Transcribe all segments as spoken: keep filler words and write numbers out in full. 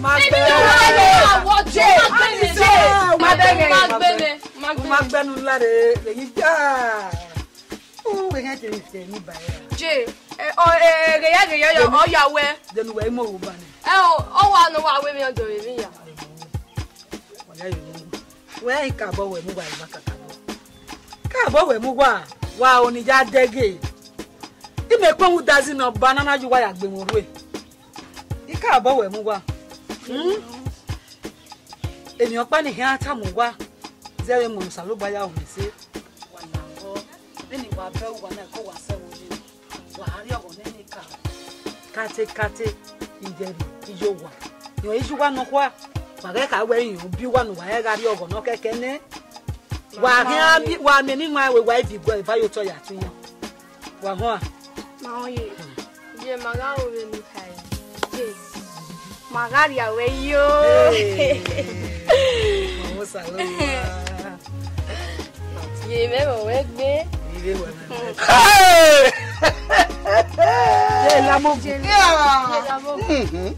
Ma gbẹ. Eni wa le awọ je, ma gbẹ ne, je, ma gbẹ ne, ma gbẹ ne, ma gbẹ ne. Ma gbẹ ne u la re, vbe yi da. U wẹ hẹn te mi sẹ ni ba ya. Je, ẹ, ọ, ẹ, ghẹ ya, ghẹ ya, ọ ya wẹ. Denu wẹ i mu ohu ba nẹ. Ẹ o, ọ wa nọ wa wẹ mi ọdọ vbe ya. Wa ya yo. Wẹ i ka bọ wẹ mu wa, i wa ka ka bọ. Ka bọ wẹ mu wa, wa oni ya dẹghe. I mẹ kpẹn udazi nọ ba nana ju wa ya gbe mu rue. I ka bọ wẹ mu wa. Hmm? Emwi ọkpa ne I khian tama uwa, zẹ vbe mu ne Osanobua ya ru mwẹ ẹse. Wa la vbọ, vbene wa bẹ uwa na, ko wa sẹ vbe oyi. Wa gha rrie ọghọ nene ka. Kate, kate, iyẹrẹ, iye owa. Rẹn iye uwa nọkhua, wa ghẹ kha wẹ irẹn bi uwa ne uwa rẹn gha rrie ọghọ nọ kẹkẹ nẹ. Wa khian bi, wa miẹn ne iwan ẹre wa i bi guẹ eva ye otọ ya tun yan. Wa họn a? Ma họn ye. Ye ma gha ru vbene I khare. Ye. Ma gha rhia ruẹ yo. Hey. Ma vbe Osanobua. Ye mẹ vbe wẹ gbe. Ire wẹ mẹ. Hey! Ye la mo. Ye la mo. Mhm.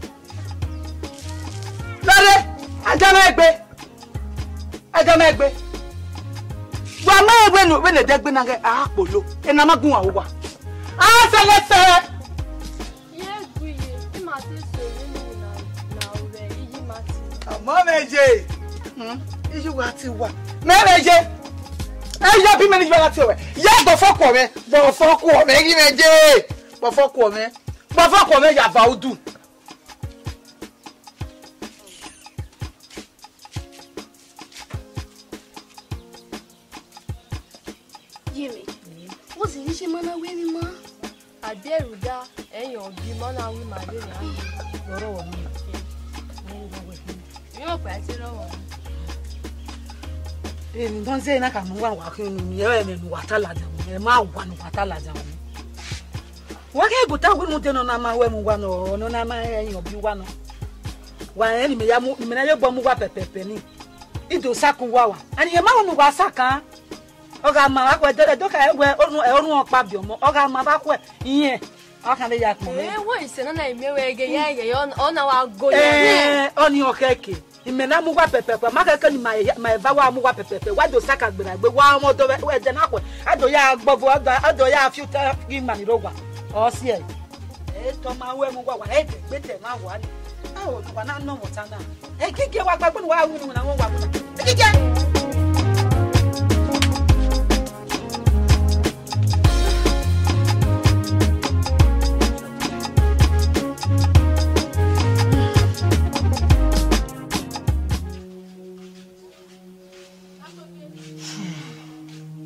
Lọre, a da mwẹ egbe. A da mwẹ egbe. Wa ma egbe nu, vbene ẹdẹ gbe na ghẹ, a kpolo. Ena ma gun wa uwa. A sẹlẹ sẹ. Ye gui ye, ima te so emwi na, na ovbe iyi ma ti. Ọmọ mẹ je. Hmm, iyi wa ti wa. Mẹ mẹ je. Ẹ ya bi mẹ ni wa ti wẹ. Ya gbọ fọ kuọ mẹ. Gbọ fọ kuọ mẹ, iyi mẹ je. Gbọ fọ kuọ mẹ. Gbọ fọ kuọ mẹ ya va udu. Ye mẹ, what's the issue, man? Where am I? A de rhunmwuda ẹyẹn ọbi ma na ru ima vberriọ. Ọrọre wọ miẹn. Emwi ọkpa ẹse rrọọ. Emwi ne ọ zẹ na ka mu uwa wa khin unu, ẹ i re ẹmwẹ ne uwa ta ladian, ẹ ma wa ne uwa ta ladian. Wa ghẹ gu ta wẹ rhunmwuda ne ọ na ma ru ẹmwẹ uwa nọ, ne ọ na ma rẹn ẹyẹn ọbi uwa nọ. Wa rẹn ne imẹ ya mu, ne imẹ na ye obọ mu uwa pẹpẹpẹ ni. I do saka uwa wa. And imẹ ma ru ne uwa saka. Ọ gha ma vbe akhuẹ, ẹdẹ, ẹdẹ ọ kha wẹ orhunmwu, orhunmwu ọkpa biẹ ọmọ, ọ gha ma vbe akhuẹ, irẹn, ọ kha vbe ya kpọnmwẹ. Ẹ, wẹ isẹ nana i miẹn wẹ ghe ya ẹghẹ, ọ, ọ na wa go ya. Ẹ, ọnii ọ khẹke. Imẹ na mu uwa pẹpẹpẹ, ma khẹke ne ima, ima eva wa mu uwa pẹpẹpẹ, wa do saka gberra egbe, wa ọmọ ọdọ vbe ẹdẹ na khuẹ, a do ya gbọvo, a do, a do ya fi uta ghi ima ni rre owa. Ọ siẹ. Ẹ tọ ma ru ẹmwẹ uwa, wa rẹn dẹ egbe te ẹmwẹ uwa ni. Ẹ o, ne uwa na nọ mwẹ ọta na. Egigie wa gba gbenu wa winna winna wọn wa winna. Egigie.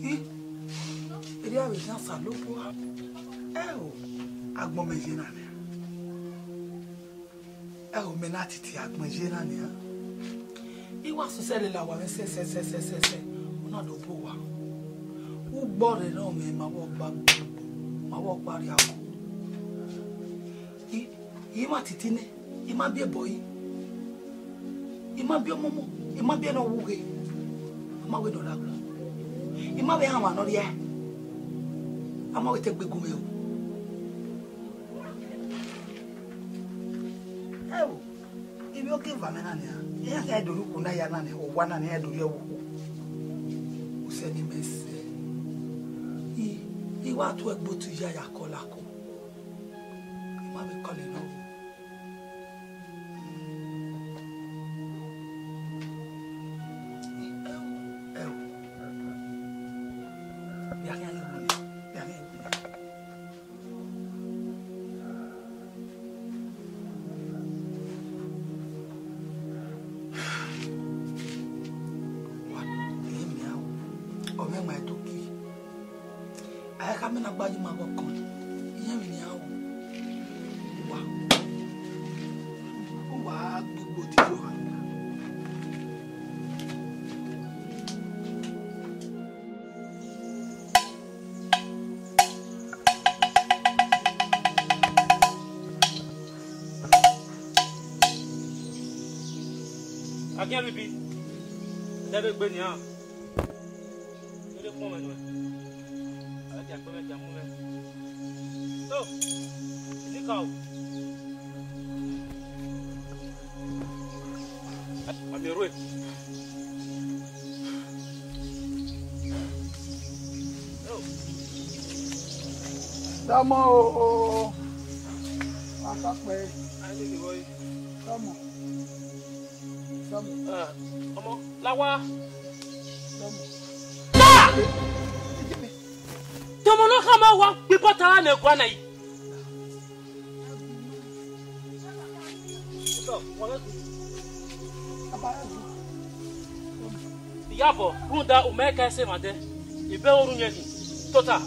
Ih, erriọ vbe khian Osanobua. Ẹ o, agbọn mẹ ye na nian. Ẹ o, mẹ na titi agbọn ye na nian. I wa sosẹ lele awa mwẹ sẹsẹsẹsẹsẹ, u na do bu owa. Ugbọ rre nọ mwẹ ma vbe ọkpa, ma vbe ọkpa rria ko. I, I ma titi nẹ, I ma biẹ bọ yi. I ma biẹ ọmọmọ, I ma biẹ ne ọ wu ghe. A ma wẹ ne ọ rre agbọn. I ma vbe hama ne ọ rriae. A ma wẹ te gbe gu mwẹ o. Ẹ o, ivbi ogieva mwẹ na nian, iran khian do rhie ukhu na ya na nian, owa na nian do rhie ẹvbo ukhu. Usẹ ne imẹ sẹ, I, I wa tu ẹgbe otu ya ya kọlọ ako. I ma vbe kọlọ nọ. Ẹ o, ẹ o. Bia khian ye wu nẹ, bia khian ye wu nẹ. Wa, ẹ miẹn o, ọ mwẹ ma ẹdẹ oki. A i khama na gba ye ima vbe ọkọn, iran emwi ne iran ru. Uwa, uwa gbe igbo dee ye owa. Agiẹn bibi, ẹdẹ vbe gbe nian. Ere kpọnmwẹ nuẹn. A dia kpẹmwẹ dia mu mwẹ. So, enikaro. Erue. Dama o, o, o. Asakpe. Dama. Dama. Eh, ọmọ, la wa. Dama. Tọmọ ne ọ khama wa kpe ibọta ra ne gua na yi. Iyabọ, rhunmwuda u ma i ka ẹse mwa dẹ, I bẹghe orhunmwu khin tota.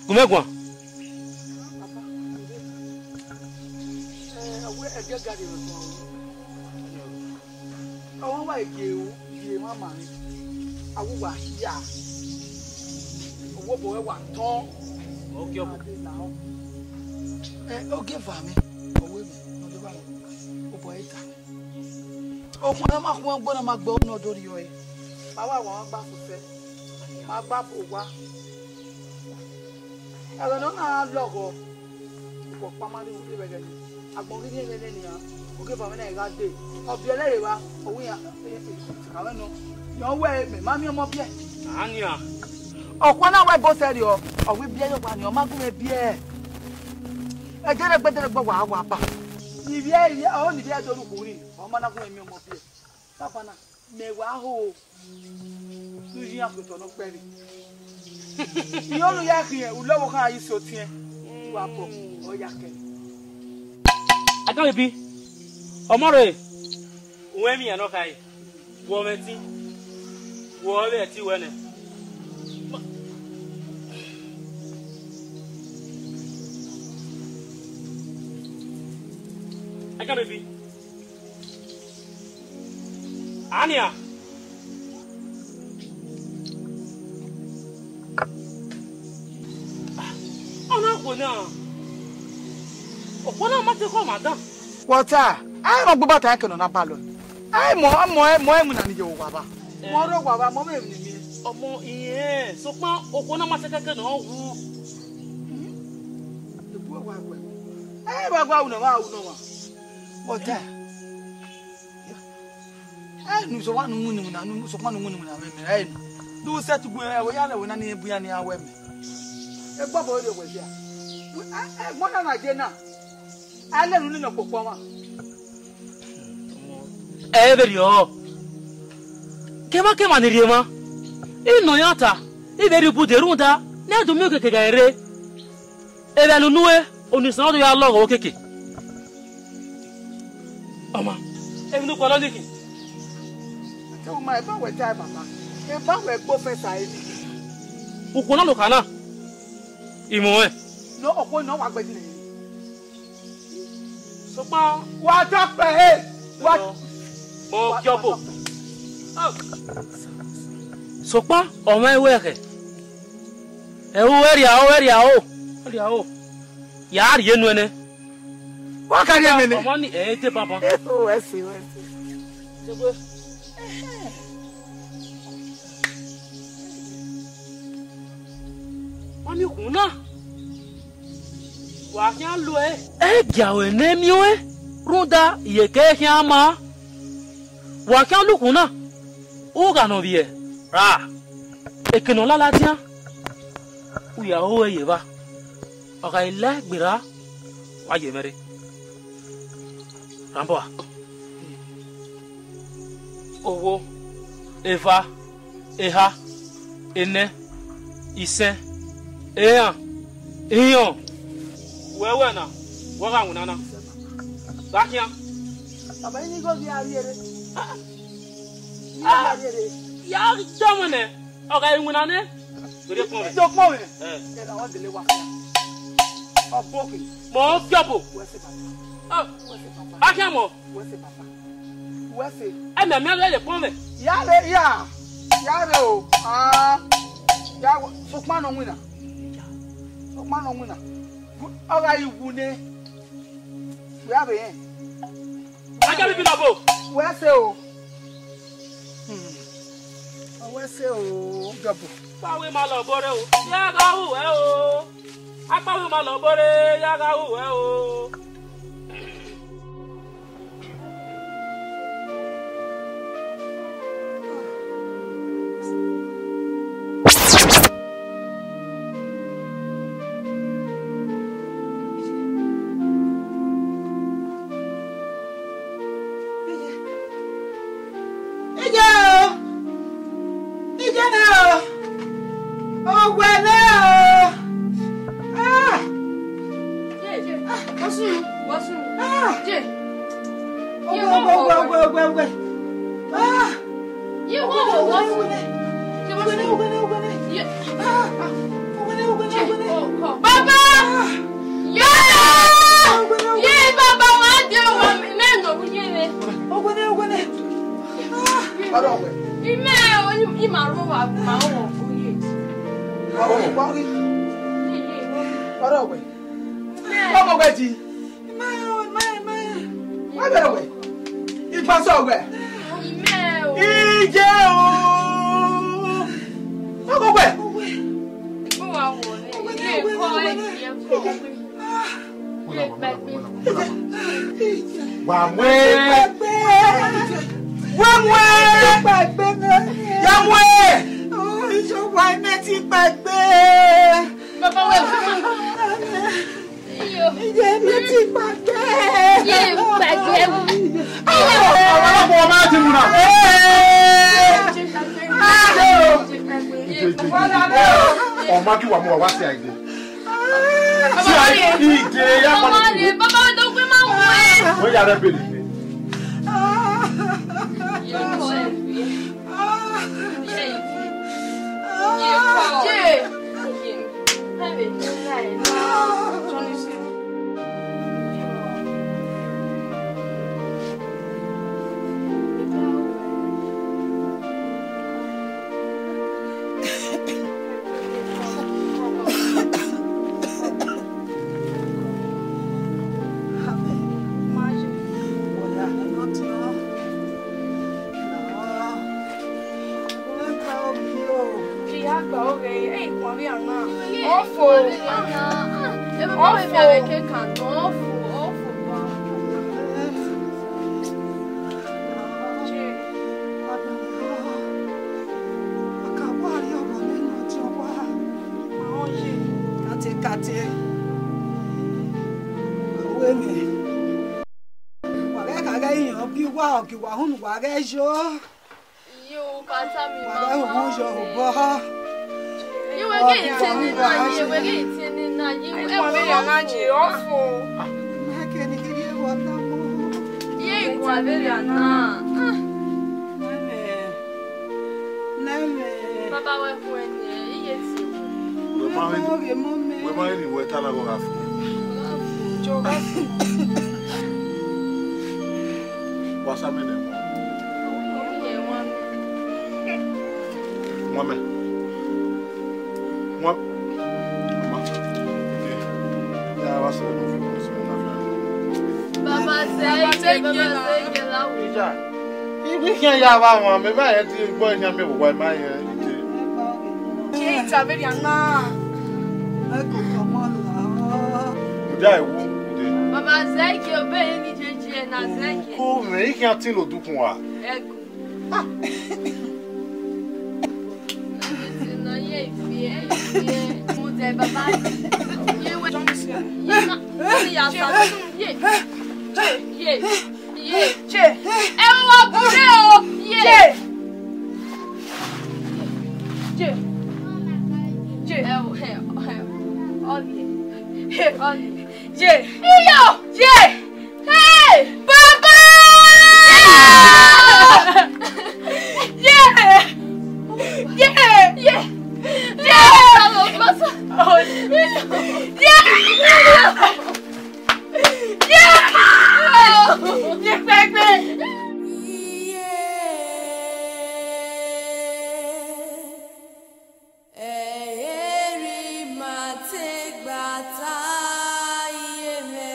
Gu mwẹ guan. Ọ wa gie ru, gie emwa ma mwẹ, a wu wa hia. Ọ wẹ obọ ẹre wa tọn. Ogie ọbu. Ẹ, ogie eva mwẹ, ọ wẹ mẹ, ọ deba mwẹ, obọ ẹre ta. Okhuo ne ọ ma khuan gbe ne ọ ma gbe ọnọdọ rriọ ẹre. Ma wa wa gba fufẹ, ma gba fo owa. Ẹghẹ ne ọ na lọghọ, ukpọkpa ma rhie vbe ẹghẹ nii. Agbọn ghi rhie ẹghẹ nẹ nian, ogie eva mwẹ na I gha dee. Ọ biẹ nẹ rre evba, ọ wẹ iran, e, e, e, e, nọ, yọ wẹ mẹ ma miẹn ọmọ biẹ. A nian. Ọkhuo na wẹ ẹbọ sẹrriọ, ọ wẹ ibiẹ ye owa ni, ọ ma gu mwẹ biẹ. Ẹdẹrẹgbe ẹdẹrẹgbe wa wa ba. Ivbiẹ, ivbiẹ, ọ ni ivbiẹ do rhie ukhu ni, ọ ma na gu mwẹ miẹn ọmọ biẹ. Baba na, mẹ wa ho, ne u yi iran kotọ ne ọ kpẹre. Iyọn ne u ya khian, u lọghọ kha yi so tiẹn, u wa bọ, ọ ya kẹ. Aganmwẹ bi, ọmọ rre, u mwẹ emwi iran nọ khare, wẹ ọmwẹ ẹtin, wẹ ọvbehe ẹtin wẹ nẹ. Aganmwẹ bi. Ania. Ọ na khuo na. Okhuo na ma te khọ ma dan. Wọta, ẹ mọ gbogbo ata ẹkẹ nọ na ba lọ. Ẹ mọ, mọ, mọ, ẹ mu na ni ye owa ba. Mọ rọ owa ba, mọ mẹ ni mi. Ọmọ iyẹn, sokpan okhuo na ma te kẹkẹ nọ wu. Ebu wa wẹ. Ẹ ba gua unu ma, unu ma. Wọta. Ẹ nu sokpan nu winna winna, nu sokpan nu winna winna mẹ, mẹ, ẹ nu. Du sẹ tugbu ẹ, wẹ ya lẹ wẹ na ni bu ya ni a wẹ mẹ. Egbọbọ rẹ wẹ dia. Ẹgbọn na na je na. A lẹ nu ni nọ kpokpọ mwa. Ẹ vberriọ. Kemwa kemwa ni rhie mwa. I nọ iran ta, I vbe rhie ubude rhunmwuda ne ẹ do miẹn okiekie gha rre. Evba ne unu ẹ, Onisọn ọ do ya lọghọ okiekie. Ọma, emwi ne u gualọ ni khin. Te u ma eba wẹ ta baba, eba wẹ gbe ofẹn sa eni. Ukhuo na nokha na, I mu ẹn. No, okhuo nọ wa gbẹdin. Sokpan wa dọkpẹ he. Wa, mo wa, kí ọ wa bò. Dọkpẹ. Sokpan ọmọ ẹvbo ẹkhẹ. Ẹ u ẹrria o, ẹrria o, ẹrria o. Ya rhie enu ẹnẹ. Wa ka rhie mẹ nẹ. Ọmọ ni ẹ dẹ banban. Wẹ se, wẹ se. Wa ni khun na. Wa khian lu ẹre. Ẹ gia ruẹ ne miẹn ruẹn, rhunmwuda iyeke khian ma. Wa khian lu khun na, u gha nọ vbiẹ ra? Eke ne ọ la ladian, u ya ru ẹre ye evba. Ọ gha la egbe ra, wa ye mwẹ rre. Rhan obọ a. Owo, eva, eha, enẹ, isẹn, eran, ihiọn. Wẹ wẹ na, wẹ gha winna na. Gha khian. Baba, ini igho ghi a rhie rre. Ah, ah. Ini igho ghi a rhie rre. Ya dọmọ nẹ, ọ gha winna nẹ. Gele kpọnmwẹ. Gele kpọnmwẹ. Eh. Ẹghẹ wa gele wa khian. Ọ bọ okhin. Mọ ọ fiọ bo. Wẹ sẹ baba. Ah. Wẹ sẹ baba. A khian mọ. Wẹ sẹ baba. Wẹ sẹ. Ẹ mẹ, mẹ rẹ lele kpọnmwẹ. Ya rre, ya. Ya rre o. Ah. Ya wa, sokpan nọ winna. Sokpan nọ winna. Ọ gha yi wu nẹ. Wẹ a vbe rẹn. A gha bi bi na bo. Wẹ sẹ o. Hmm. Wẹ se o, Jọbu. Akpawẹ ima lọ bore o, ya gha ru wẹ o. Akpawẹ ima lọ bore, ya gha ru wẹ o. Iye o! Iye nẹ o! Owẹ nẹ o! Ah! Ye, ye. Ah! Wẹ sunu, wẹ sunu. Ah! Ye. Owẹ, owẹ, owẹ, owẹ, owẹ. Ah! Ye, wẹ, wẹ, wẹ sunu. Ye, wẹ sunu. Owẹ nẹ, owẹ nẹ, owẹ nẹ. Ye. Ah! Owẹ nẹ, owẹ nẹ, owẹ nẹ. Baba! Ah! Ye! Owẹ nẹ, owẹ nẹ. Ye, baba, wa de wa, mẹ nọ ye mwẹ. Owẹ nẹ, owẹ nẹ. Ah! Ọrọre wẹ. Imẹ o, ima ro wa ma o ko ye. Ọrọre wẹ. Ọrọre wẹ. Ọmọ wẹ di. Imẹ o, imẹ, imẹ. Wa bẹrẹ wẹ. Igbasẹ wẹ. Imẹ o. Iye o. Ọmọ wẹ. Owẹ. Igbó wa wọ nẹ. Owẹ nẹ, owẹ nẹ, owẹ nẹ. Wa mu ẹn. Wa mu ẹn. Ya mu ẹn. Ìjọba ẹmẹ ti gbàgbé. Bàbá wẹ̀ fún mi. Iye ẹmẹ ti gbàgbé. Iye gbàgbé. Ọmọ ọmọ ti mu na. Ọmọ kí wà mú wa wá sí àìdè. Baba wa ye. Ide ya ma ni. Baba wa do gbe ma wo e. Wẹ ya rẹ bele. Ye ko e. Ye. Ye ko. Ye. Ye. Baba ni na e. Johnny se. Ọfo. Ọfo. Kate, kate. Wa ghẹ ka ghẹ iran bi uwa, ọ ghi wa hunu wa ghẹ yo. Iye o, ka tama ima. Wa ghẹ họn yọ obọ. Iye wẹ ghe itẹn nena, iye wẹ ghe itẹn nena, iye wẹ ghe itẹn nena, iye wẹ ghe itẹn nena, iye wẹ ghe itẹn nena. Mẹ kẹ ne I ghi rhie vbe ọdafẹn. Iye i guan vberriọ na. Nẹmwẹ, nẹmwẹ. Baba wẹ khuẹn niẹn, iye tie. Wẹ ma rẹn, wẹ ma rẹn ne wẹ ta na gha fo. Wa sa mẹ nẹ. Wan mẹ. Wan. Mama. Ya wa sẹ. Baba sẹ, baba sẹ, la. Ija. Ibi khian ya vba wan, mẹ ma rẹn di egbe ọnrẹn khian mẹ vbe owa, ma rẹn ide. Ke ita vberriọ na. Uda ewu, ide. Baba Zẹgiẹ, obọ ẹre ne I je je na Zẹgiẹ. Ko mwẹ, I khian tin lo dukun wa. Ẹgu. Everything na ye ifi, ye ifi. Mo de baba. Ye we. Ye na. Ye ya sa. Ye. Ye. Ye. Che. Ẹ wo wa bure o. Ye. Che. Che. Che. Ẹ wo, ẹ, ẹ, ọdẹ. Ọdẹ. Ye. Iyo. Ye. Hey! Baba! Ye. Ye. Ye. Ye. Ye. Ye. Ye pẹpẹ. Ẹhẹri ma te gba ta iye mwẹ.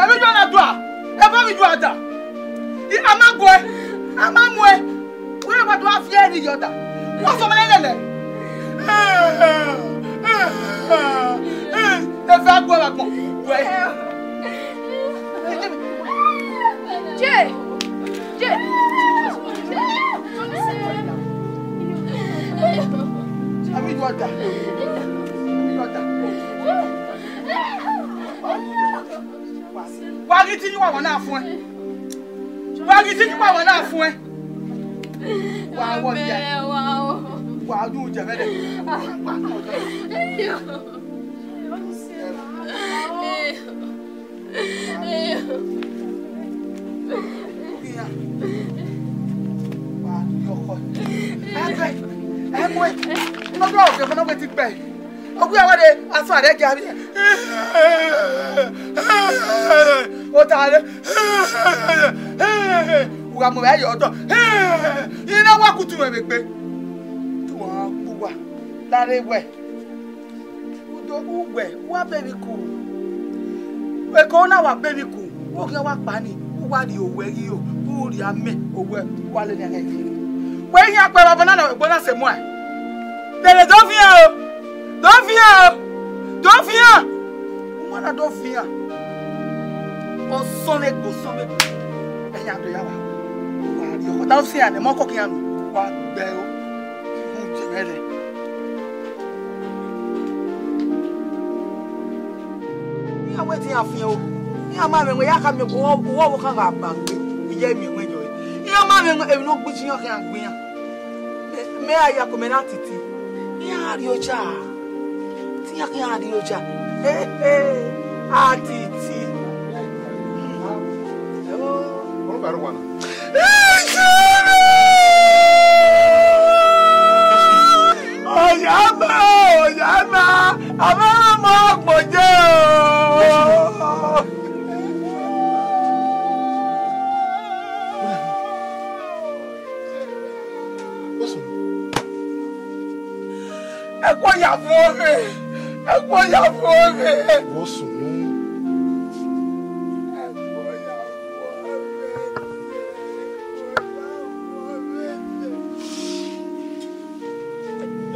Ẹmwẹ iye na dua, ẹmwẹ iye na da. I, a ma guẹ, a ma muẹ. Wẹ wa do a viẹ ni yọ da. Wa fọ mẹ lẹlẹ. Ẹ fẹ a guẹ vbe agbọn. Wẹ. Je. Je. Abi yọ da. Abi yọ da. Wa ghi tini wa wan na fuẹn. Wa ghi tini wa wan na fuẹn. Wa wọ dia. Wa du jẹ vbe dẹ. Wa yọ kọ. Ẹgbẹ, ẹgbẹ, nọdọ ọgẹ fana wẹ ti gbẹ. Ogu ya wẹrẹ asan rẹ gia vbiẹ. Ota rẹ. U gha mu vbe ayọ ọdọ. I na wa kutu mwẹ vbe egbe. Te uwa gbe uwa. Lare wẹ. Udo uwẹ, uwa bẹvbe iku. Eko na wa bẹvbe iku. Wo khian wa kpa ni, u wa rhie owẹ ghi ro, u rhie amẹ owẹ, u wa lele ẹghẹ ghi. Wẹ yan kpẹ vbe ọbọ na, na ẹgbẹ na sẹ muẹn. Dede do vian o, do vian o, do vian. Uma na do vian. Osọnmwegbe, osọnmwegbe. Ẹyan do ya wa. Wa rhie ọkọ ta usian ne mọ kọkian nu, wa gbe o. Mu je mẹ rẹ. Iran wẹ te iran fian o. Iran ma mwẹ wẹ ya khama uwọ, uwọ vbe ọkhan gha ba gbe, iye miẹn wẹ yọ. Iran ma mwẹ wẹ emwi ne ọ gbe iye iran khian gbe iran. Mẹ, mẹ a ya ko mẹ na titi. Iran gha rrie oja. Te iran khian rrie oja. He, he. A titi. Ọmọ baro wa na. Ọya ma, ọya ma, a ma ma ọgbọ je o. Ẹ kú ọya fún ọghe, ẹ kú ọya fún ọghe. Wọ́n sùn nù. Ẹ kú ọya fún ọghe.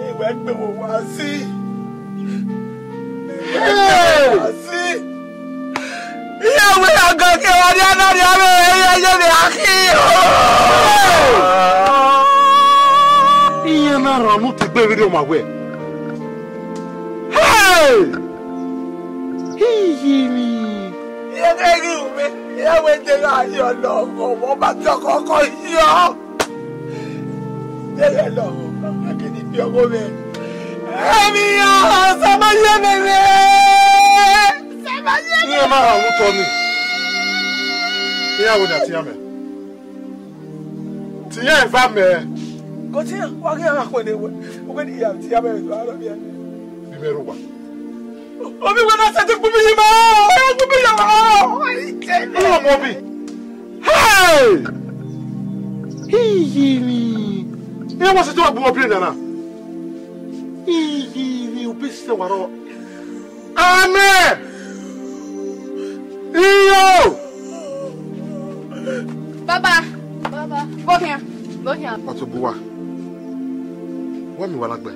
Iwẹ gbe wo wa si. Iwẹ gbe wo wa si. Iye wẹ agan ke wa ria na ria vbe iye ye vbe akhi. Iye na rọ nu te gbe vbe ọma wẹ. Hey! Iye ni. Iye ke ghi ru mwẹ, iye wẹ de gha yọ lọ, ọmọ ma fi ọkọ kọ yọ. Yẹrẹ lọ, a kì í fi ọwọ́ rẹ. Ẹ̀mí ọ̀sán máa yẹ mi rẹ̀. Iran ma ha vbe otọ ni. Iran wo da tian mẹ. Tian eva mẹ. Ko tian, wa ghi a khuẹ ne wẹ. Wẹ ni ya tian mẹ, wa rọ mẹ. Bi mẹ ro wa. Omi wẹ na sẹtin kpumi yi ma, kpumi yi ma. Ọmọ bi. Hey! Iye ni. Ẹ wá sí tó wá bu ọbẹ nana. Iye ni, obi sẹ wa rọ. Amen. Iyo. Baba. Baba. Bọ khian. Bọ khian. Wa to bu wa. Wa mi wa lagbe.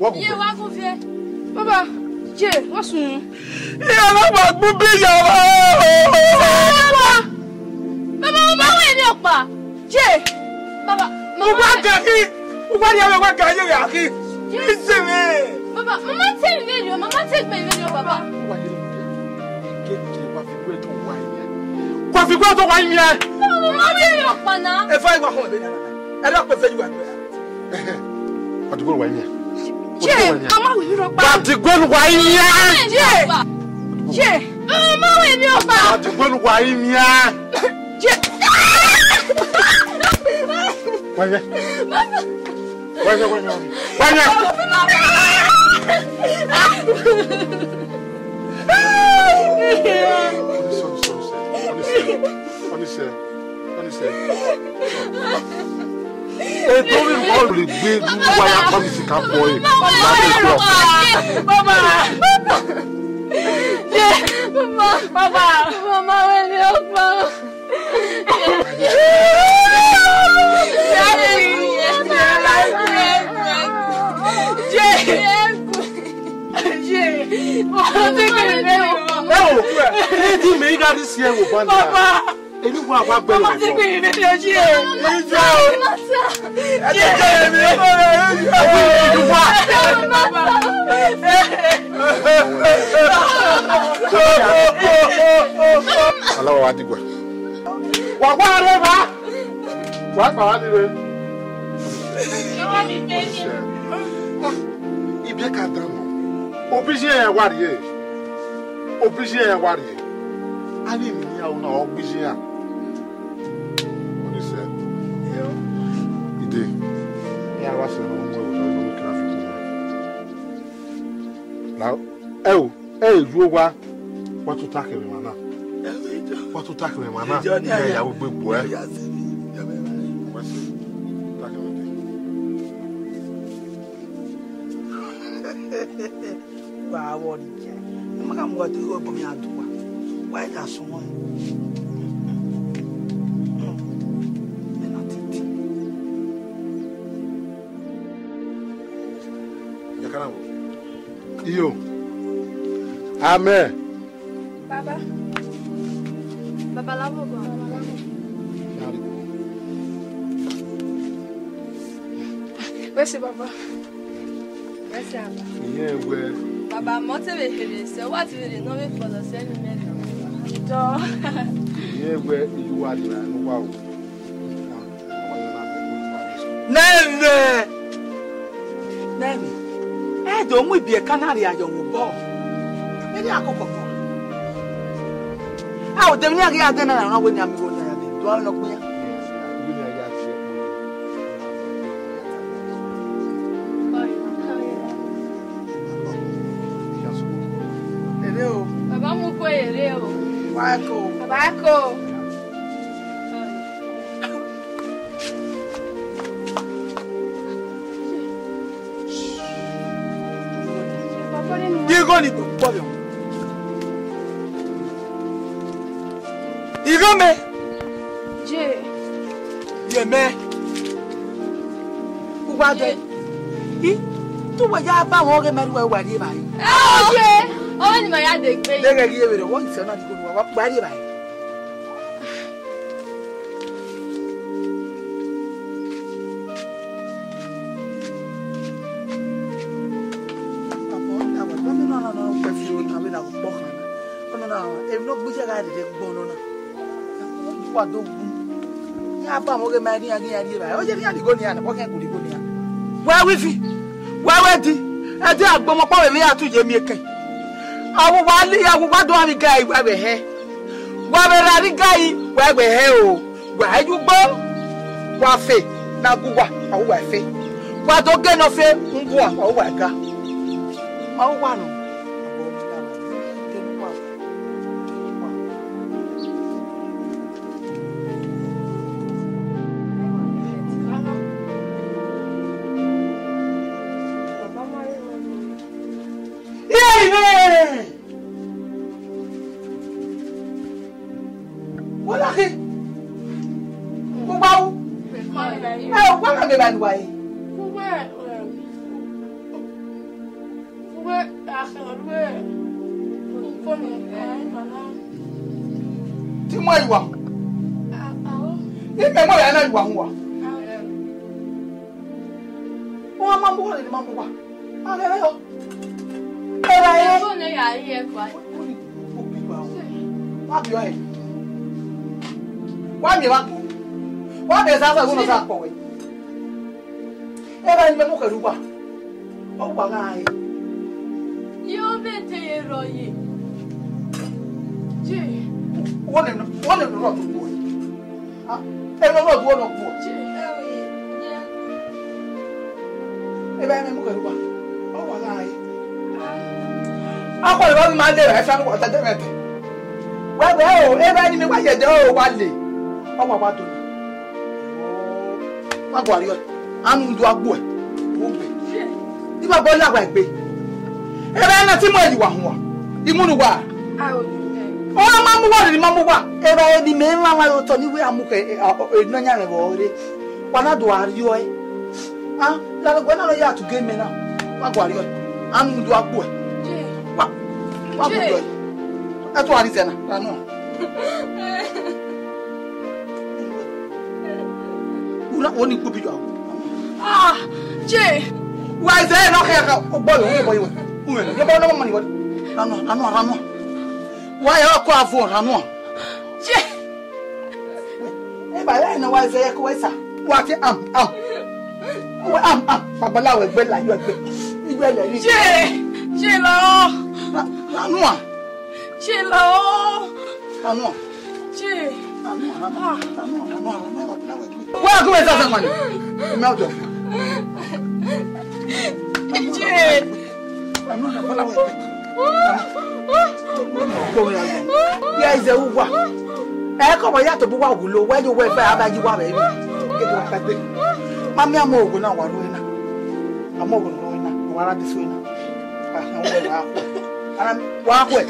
Wa gu. Ye wa gu fie. Baba, je, wa sun. Iye na wa gbu bi ya wa. Baba, baba, mo ma wẹ ni ọkpa. Je. Baba, mo ma. Uwa ga ghi, uwa ni ave wa ga ye gha ghi. Ise me. Baba, mo ma te vbe yo, mo ma te gbe vbe yo, baba. Wa ye lo. Ke ke wa fi gbe to wa ye. Wa fi gbe to wa ye. Baba, mo ma wẹ ni ọkpa na. E fa wa ho be na. Ẹ dá pé fẹ́ yín wà ní ọ̀yà. Wa dìgbò wá yín. Jẹ́, a máa wí rọ pa. Wa dìgbò wá yín. Jẹ́, jẹ́, a máa wí mi ọ̀pá. Wa dìgbò wá yín. Jẹ́. Wá yẹ. Wá yẹ, wá yẹ. Wá yẹ. Sorry, sorry, sorry. Honestly, honestly, honestly. Edo vbe wa rhie egbe ne uwa ya kpa vbe isi ka bọ ẹre. Baba! Baba! Baba! Mama, wẹ ne ọ kpa. Ẹ o, ẹ di mẹ i gha rhie isi ẹvbo ban na. Eni wa wa gbẹ. Mama, te gbe ne ọ ye. Ija o. Ẹ ti jẹ emi. Eni wa. Ala wa wa diguẹ. Wa gba rre evba. Wa kpa wa dee. Ibiẹka dan nọ. Obi iye ẹre wa rrie. Obi iye ẹre wa rrie. A ni miẹn aro na, ọ gbe iye iran. Ọ ni sẹ. Ide. Iran wa sẹ ne ọ mu ẹvbo ne ọ kira fi kunu. Na, ẹ o, ẹ i ru owa. Wa tota kevbe emwa na. Wa tota kevbe emwa na. Ẹ ya vbe gbe gbuẹ. Wa sẹ, tota kevbe emwa na. Wa vbọ ni ya. Ẹ ma gha mu wa do igho ọgbọ mẹ a du wa. Wa i da sunu. Mẹ na titi. Ya kana wo. Iyo. Amen. Baba. Baba, la vbe obọ. Mercy, Baba. Mercy, Baba. Iye wẹ. Baba, mọ te vbe here sẹ, wa te vbe rhe ne ọ vbe fọlọ sẹ ne imẹ nọ. Dọ. Iye wẹ, iye uwa rhie ne uwa o. Nẹmwẹ! Nẹmwẹ! Ẹ do mu ibiẹka na rhie ayọ mwẹ obọ. Erriọ akoko kọ. A odẹ emwi ne a ghi ya dẹ na, na wẹ ne a miẹn igho ne a ya dẹ. Do aro ne ọ gbe iran. Ere o. Baba mu kue ere o. Wa ẹko. Baba ẹko. Igho ni kpọlọ. Igho mẹ. Je. Ye mẹ. Uwa dẹ. I, te uwa ya ba mwẹ ọghe mẹ rhie uwa rri evbare. Ẹ, ọ ye. Ọ ni ma ya degbe. Deghẹ ghi vberriọ, wẹ ọ ni sẹ na ni igho ne uwa, wa rri evbare. Abọ na wa, wa mi na na na kpẹ fi ro na vbe na kpọ khan na. Ọnọna, emwi ne ọ gbe iye gha dede gbe ọnọna. Wa do gu. Ya ba mwẹ ọghe ma rri iran ghi iran rri evbare. Ọ ye ne iran rhie igho ne iran, wa khian gu rhie igho ne iran. Wẹ wi fi, wẹ wẹ di, ẹ di agbọn ọkpa vbe emwi ya tu ye miẹn ekẹn. Awuwa li, awuwa do avbe igari wa vbe hẹ. Wa vbe ra rre igari, wa vbe hẹ o. Wa he ye ugbo, wa fe, na gu uwa, wa ru uwa efe. Wa do ge ne ọ fe, u gu uwa, wa ru uwa ẹga. Ma ru uwa nọ. Iye! Wala khe. Kugba u. Ẹ, wa na mẹ ba ni wa ye. Ti mu ẹre wa. Imẹ mu ẹre na wa hu wa. Wa ma mu wa, ma mu wa. A ghẹ rẹ yọ. Ẹ ra ye. Wa biọ ẹre. Wa miẹn vbe agbọn. Wa miẹn zazọ ẹvbo nọ sa kpọ wẹ. Ẹ ra ni mẹ mu kherhe uwa. Ọ wa gha re. Ye ọ vbe te ye rrọọ ye. Je. Wo ne, wo ne rrọọ do kpo. Ah, emwi ne ọ do nọ kpo. Eva mwẹ mu kherhe uwa. Ọ wa gha re. Akhuẹrhẹ vbe ma le ra ẹfe ne uwa ta dẹ mwẹ ẹdẹ. Wẹ wẹ o, eva ni mẹ wa ye ẹdẹ o, wa le. Ọ wa wa do na. Ma gua rriọ. Anu ndo agbue. Ogbe. Iba bọ la wa egbe. Ebe na ti mu ẹre wa hua. Imunu wa. Ọmwa ma mu uwa, rhirhi ma mu uwa. Eva eni mẹ mwa mwa otọ ni wẹ a mu khẹ, e, a, o, e, nọ yan mwẹ vbe ọre. Wa na do arriọ ẹre. A, la wẹ na nọ ya tuge mẹ na. Wa gualọ ẹre. A mu do agbue. Wa, wa gualọ ẹre. Ẹ tọ arize na, ra nọ. Una, oni kpo bi yo. Ah, je. Wa ize na kha kha, o boy, o boy. Ume, yo boy no money, what? Ra nọ, ra nọ, ra nọ. Wa ya ko avo, ra nọ. Je. E ba ya na wa ize ko wa sa. Wa ti am, am. Wa am, am. Babalawo egbe la yo egbe. Igbe le ri. Je, je la o. Ra, ra nọ. Je la o. Ra nọ. Je. Ra nọ, ra nọ, ra nọ, ra nọ, ra nọ, ra nọ. Wa ko wa sa sa mani. Ime ọdọ. Je. Ya ize uwa. Ẹ kọ wẹ ya tobọ uwa wulo, wẹ yo wẹ fẹ, a ba yi uwa vbe ru. Ke do wa kpẹgbe. Ma miẹn amọ ogo na wa ru na. Amọ ogo na wa ru na, wa ra diso na. Ka họn wẹ wa khuẹ. Ara mi, wa khuẹ.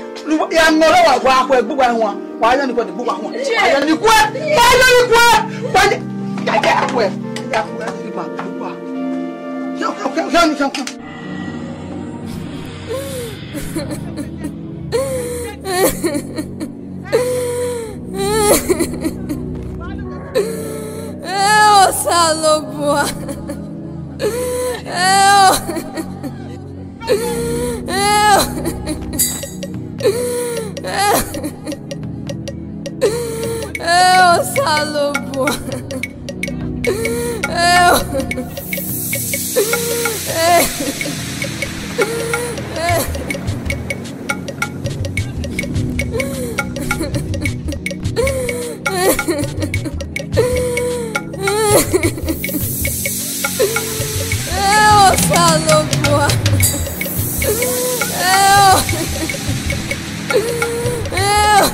Ya nọ rẹ wa, wa khuẹ, gbe uwa huan. Wa yọ ni khuẹ, gbe uwa huan. Wa yọ ni khuẹ. Wa yọ ni khuẹ. Wa yọ, ya, ya khuẹ. Ya khuẹ, ya khuẹ. Ya, ya, ya, ya, ya, ya. Ẹ Osanobua. Ẹ o. Ẹ o. Ẹ Osanobua. Ẹ o. Ẹ. Ẹ Osanobua. Ẹ o. Ẹ o.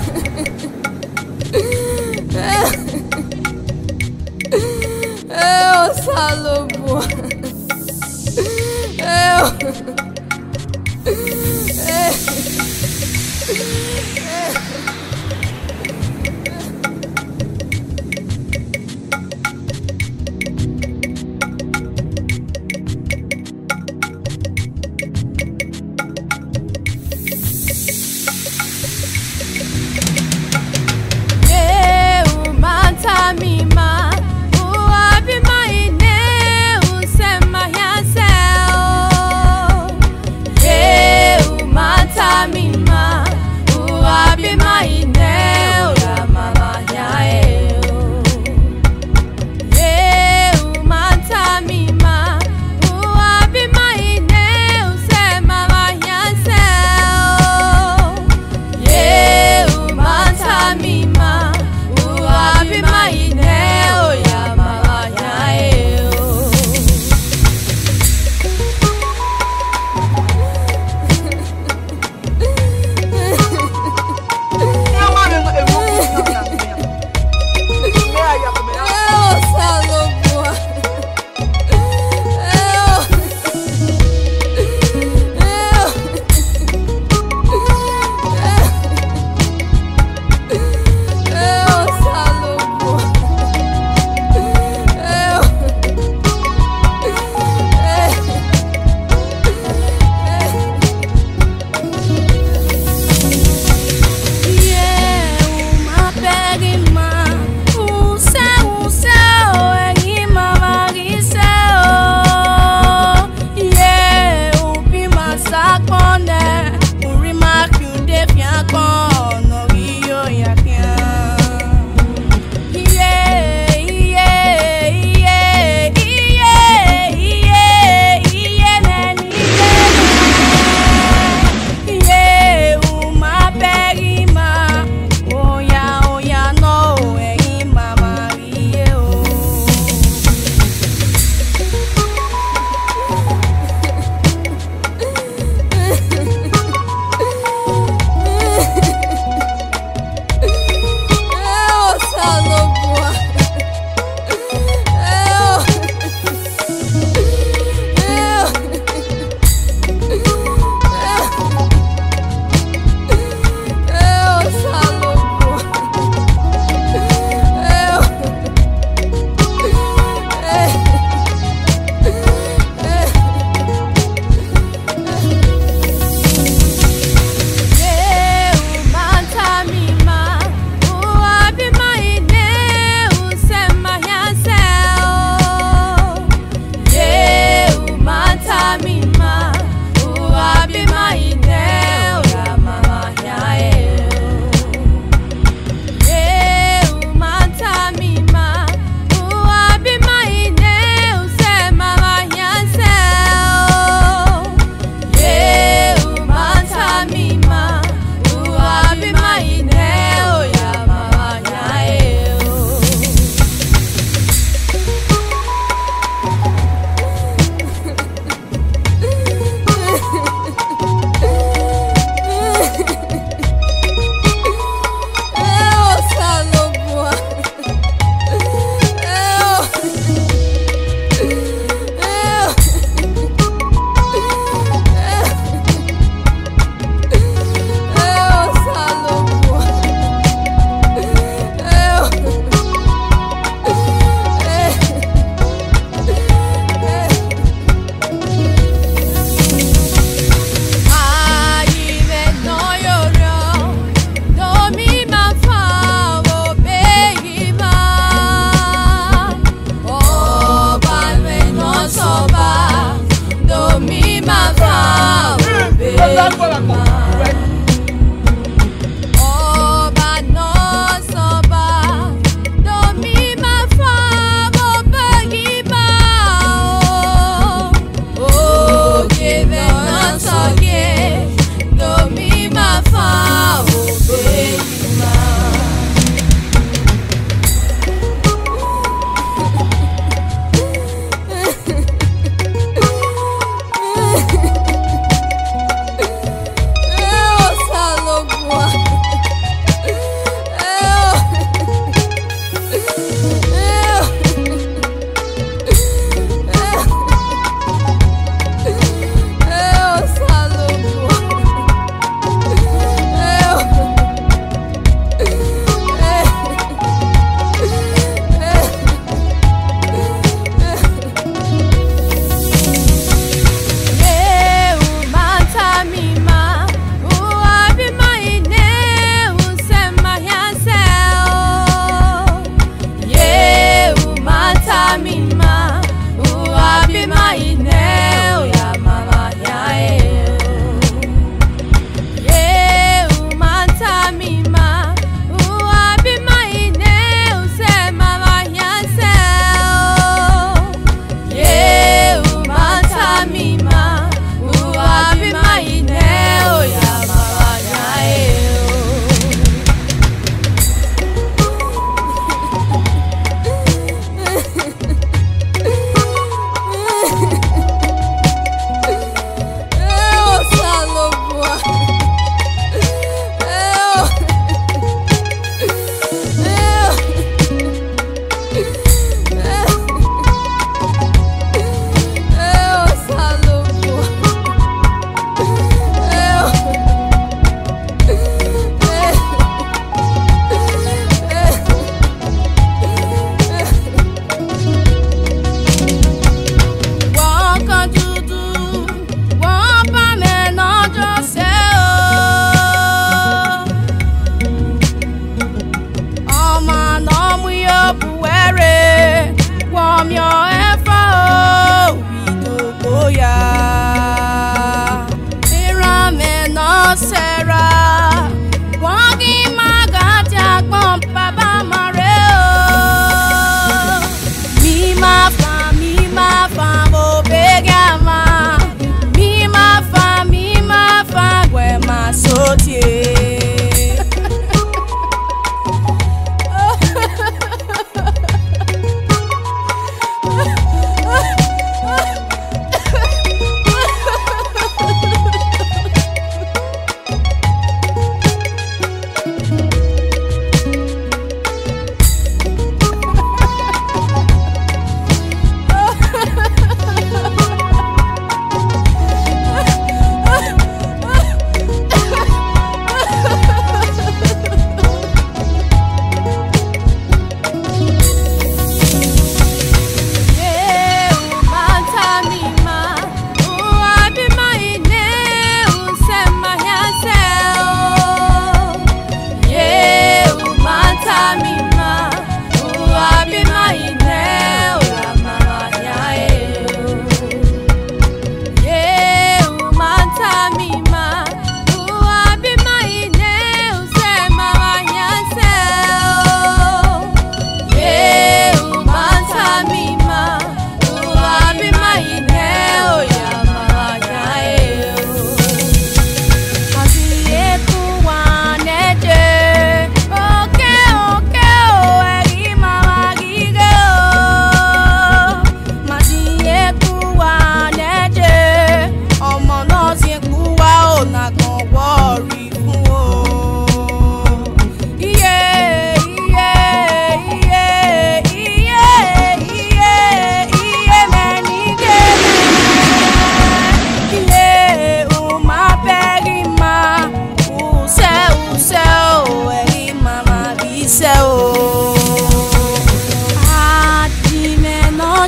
Ẹ Osanobua. Ẹ o. Ye u ma tama ima, u a bi ima ine, u sẹ ma hia sẹ o.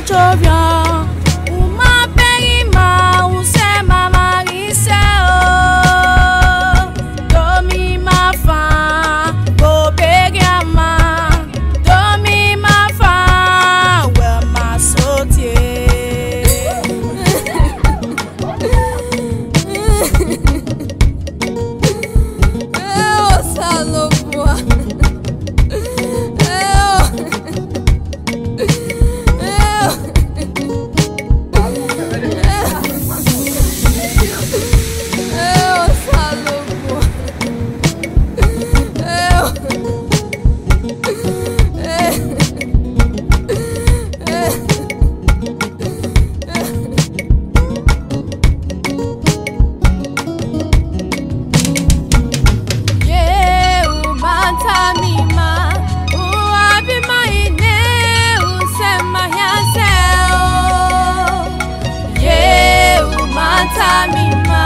Chovbiọn, u ma bẹghe ima, u sẹ ma ma ghi sẹ o. Do mi ma fan, go beghian ma. Do mi ma fan, wẹ ma so tie. Ẹ Osanobua. Ẹ o. Ye u ma tama ima, u gha biẹ ima ine, u sẹ ma hia sẹ o. Ye u ma tama ima,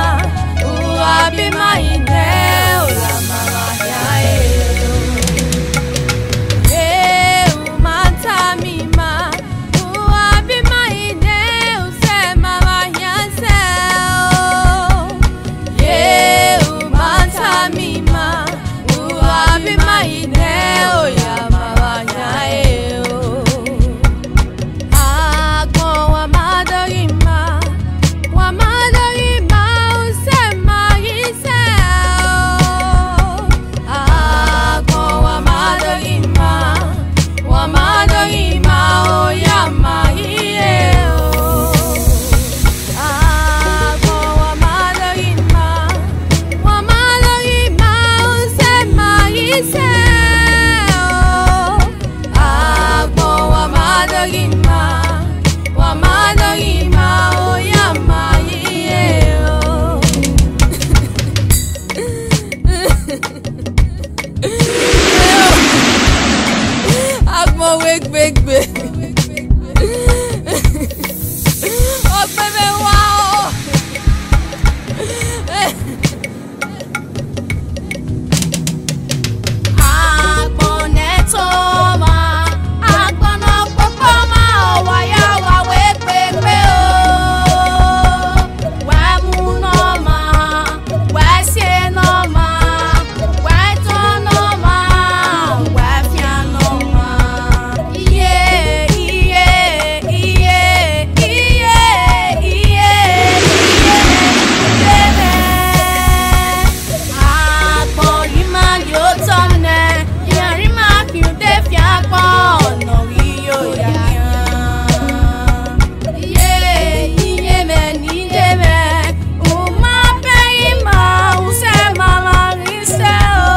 u gha biẹ ima ine, u ya ma ma hia e o. Ye u ma tama ima, u gha biẹ ima ine, u sẹ ma ma hia sẹ o. Ye u ma tama ima, u gha biẹ ima ine, u ya ma ma hia e o. Agbọn wa ma do ghi ma, wa ma do ghi ma, u sẹ ma ghi sẹ o. Agbọn wa ma do ghi ma, wa ma do ghi ma, u ya ma ghi e o. Agbọn wa ma do ghi ma, wa ma do ghi ma, u sẹ ma ghi sẹ o. Agbọn wa ma do ghi ma, wa ma do ghi ma, u ya ma ghi e o. Agbọn wẹ gbegbe. Ọgbẹn mwẹ wa o. Agbọn ne ẹtin ọmwa, agbọn ne ọkpọkpọ ọmwa, ọ wa ya wa wẹ gbegbe o. Wẹ mu ne ọmwa, wẹ sie ne ọmwa, wẹ tọn ne ọmwa, wẹ fian ne ọmwa. Iye, iye, iye, iye, iye, iye, iye. Agbọn yi ma ye otọ nẹ, iran rhie ima khian ude fi agbọn, ne ọ ghi yo ya khian. Iye, iye mwẹ, ne iye mwẹ, u ma bẹghe ima, u sẹ ma ma ghi sẹ o.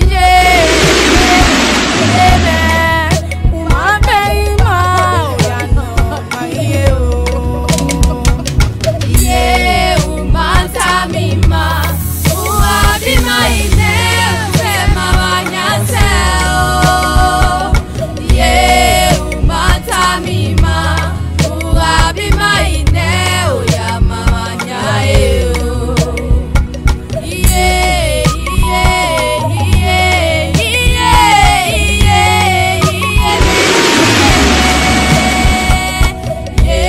Iye, iye, iye mwẹ, u ma bẹghe ima, u ya nọ ma ye o. Iye, u ma tama ima, u gha biẹ ima ine, u sẹ ma ma hia sẹ o. Iye, u ma tama ima, u gha biẹ ima ine, u ya ma ma hia e o. Iye, iye, iye, iye, iye, iye, iye. Ye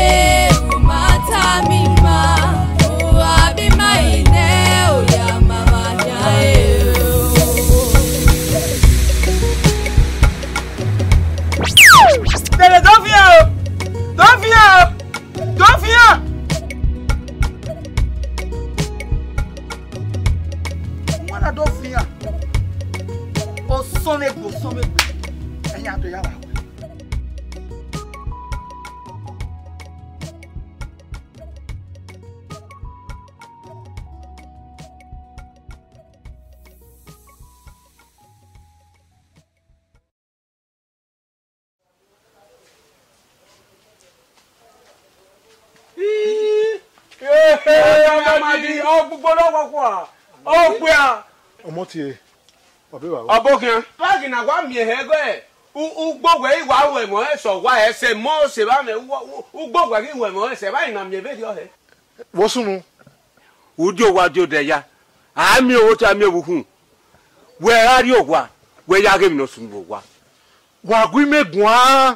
u ma tama ima, u gha biẹ ima ine, u ya ma ma hia e o. Dede, do fian o! Do fian o! Do fian! Wọ́n na do fian. Osọnmwegbe, osọnmwegbe. Ẹyan do ya wa wẹ. Ii, ehe, ọmọ di, ọ gbogbo lọ wọ kua, ọ gbia. Ọmọ tie, ọbe wa. Ọbokhian. Bag na wa miẹn hẹ gẹ, u, ugbo wẹ i wa ru ẹmwẹ ọnrẹn sẹ ọwa ẹsẹ, mọ sẹ vba mẹ, u, u, ugbo wẹ ghi ru ẹmwẹ ọnrẹn sẹ vba, I na miẹn vberriọ hẹ. Vbọ sunu? U dio owa dio odẹ ya, a miẹn owa otọ, a miẹn vbe ukhunmwu. Wẹ gha rrie owa, wẹ ya ghe emwi ne ọ sunu vbe owa. Wa gu imẹ guan.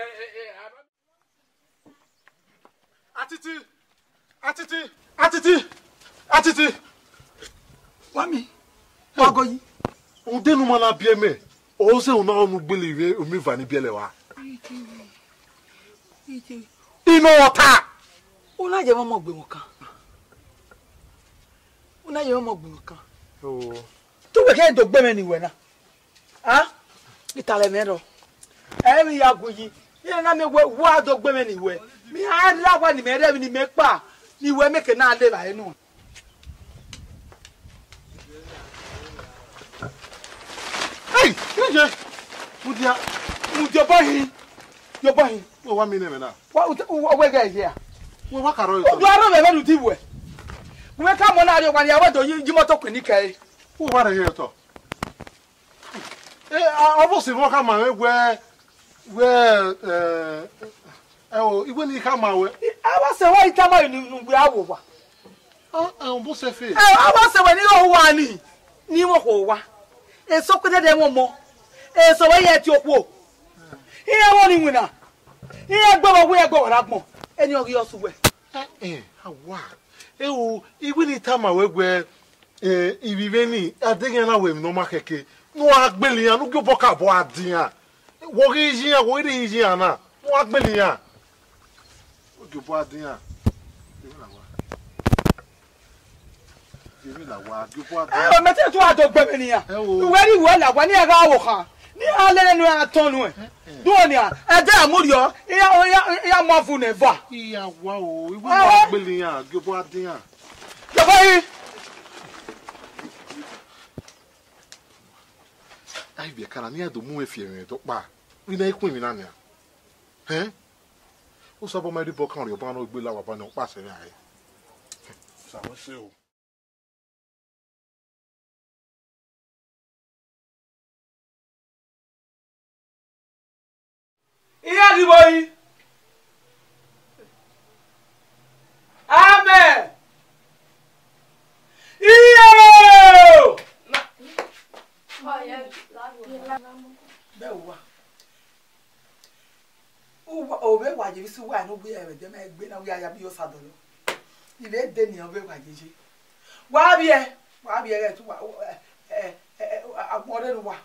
eh, eh, Atiti, Atiti, Atiti, Atiti. Wa mi, wa goyi. Ude ne u ma na biẹ mẹ, ọ zẹ u na ọ ne u gbele ivbi omiva ni biẹlẹ wa. Inu ọta. U na ye mwẹ ọmọ gbe mwẹ ọkan. U na ye mwẹ ọmọ gbe mwẹ ọkan. Oh. Te uwẹ khẹ do gbe mwẹ ne iwẹ na. A? I tare mwẹ rrọọ. Ẹ i vbe ya gu yi. Iran na miẹn wẹ wa do gbe mwẹ ne iwẹ. Mẹ a la owa ne imẹ rre emwi ne imẹ kpa, ne iwẹ mẹ ke na le evbare nuẹn. Hey, iye, mudia, mudia ọba hin, ye ọba hin. Wẹ wa mi nẹ mẹ na. Wa, u, u, wẹ ghẹ ye a? Wẹ wa ka rrọọ ye otọ. U do aro mẹ vbe ne u di wẹ. Wẹ ka mọ na rrie owa ni, a wẹ do yi, yi moto kpini kẹre. Wẹ wa rre ye otọ. Eh, a, ọvbọsẹ vbe ọ khama mwẹ wẹ, wẹ, eh, ẹ o, iwẹ ne I khama wẹ. Ọvbọsẹ wẹ I tama ẹre ne, ne u gbe aro owa. Ah, ah, ọvbọsẹ fe. Ẹ, ọvbọsẹ wẹ ne I rre owa ni, ne I mwẹ okhuo owa. Eso kpẹdẹdẹ mwẹ ọmọ. Eso wẹ ya tie okhuo. Iran vbọ ni winna. Iran gbe vbe ọghe, iran gbe vbe ọrhagbọn. Eni ọ ghi ọ sẹ uwẹ. Eh, eh, awa. Ẹ o, iwẹ ne I tama wẹ wẹ, eh, ivbi vbe ni, a deghẹ iran na wẹ emwi ne ọ ma khẹke, ne uwa gbele iran, ne u gie obọ ka obọ a dian. Wẹ ọ ghi yi iran, wẹ ọ ghi rhie yi iran na, ne uwa gbele iran. Wẹ gie obọ a dian. Emwi na wa. Emwi na wa, gie obọ a dian. Ẹ o, mẹ te tu a do gbe mwẹ nian. Ẹ o. Uwẹ rhie uwẹ la wa, ne iran gha ro khan. Ne iran lele ne iran tọn nuẹn. Ẹ, ẹ. Do nian, ẹdẹ a mu rriọ, iran, iran, iran mu ọvun nẹ eva. Iran wa o, iwẹ wa gbele iran, gie obọ a dian. Gie obọ yi. A i vbe ẹka na, ne iran do mu mwẹ fi ẹmwẹ dọkpa, vbe I na i khuẹn emwi na nian. Hẹn? Osanobua ma rhie obọ kan rhie ọba ne ọ gbe la wa ba ne ọ kpa sẹ mwẹ rae. Osanobua sẹ o. Iran ghi vbo yi? Amẹn. Iye! Bẹ uwa. Uwa, ovbe wa ye vbe isi uwa ne u gbe ẹmwẹ dẹ mẹ egbe na, u ya ya bi Osa dọlọ. I vbe de nian, ovbe wa ye ye. Wa vbiẹ, wa vbiẹ ghẹ te uwa, ẹ, ẹ, ẹ, agbọn rre ne uwa.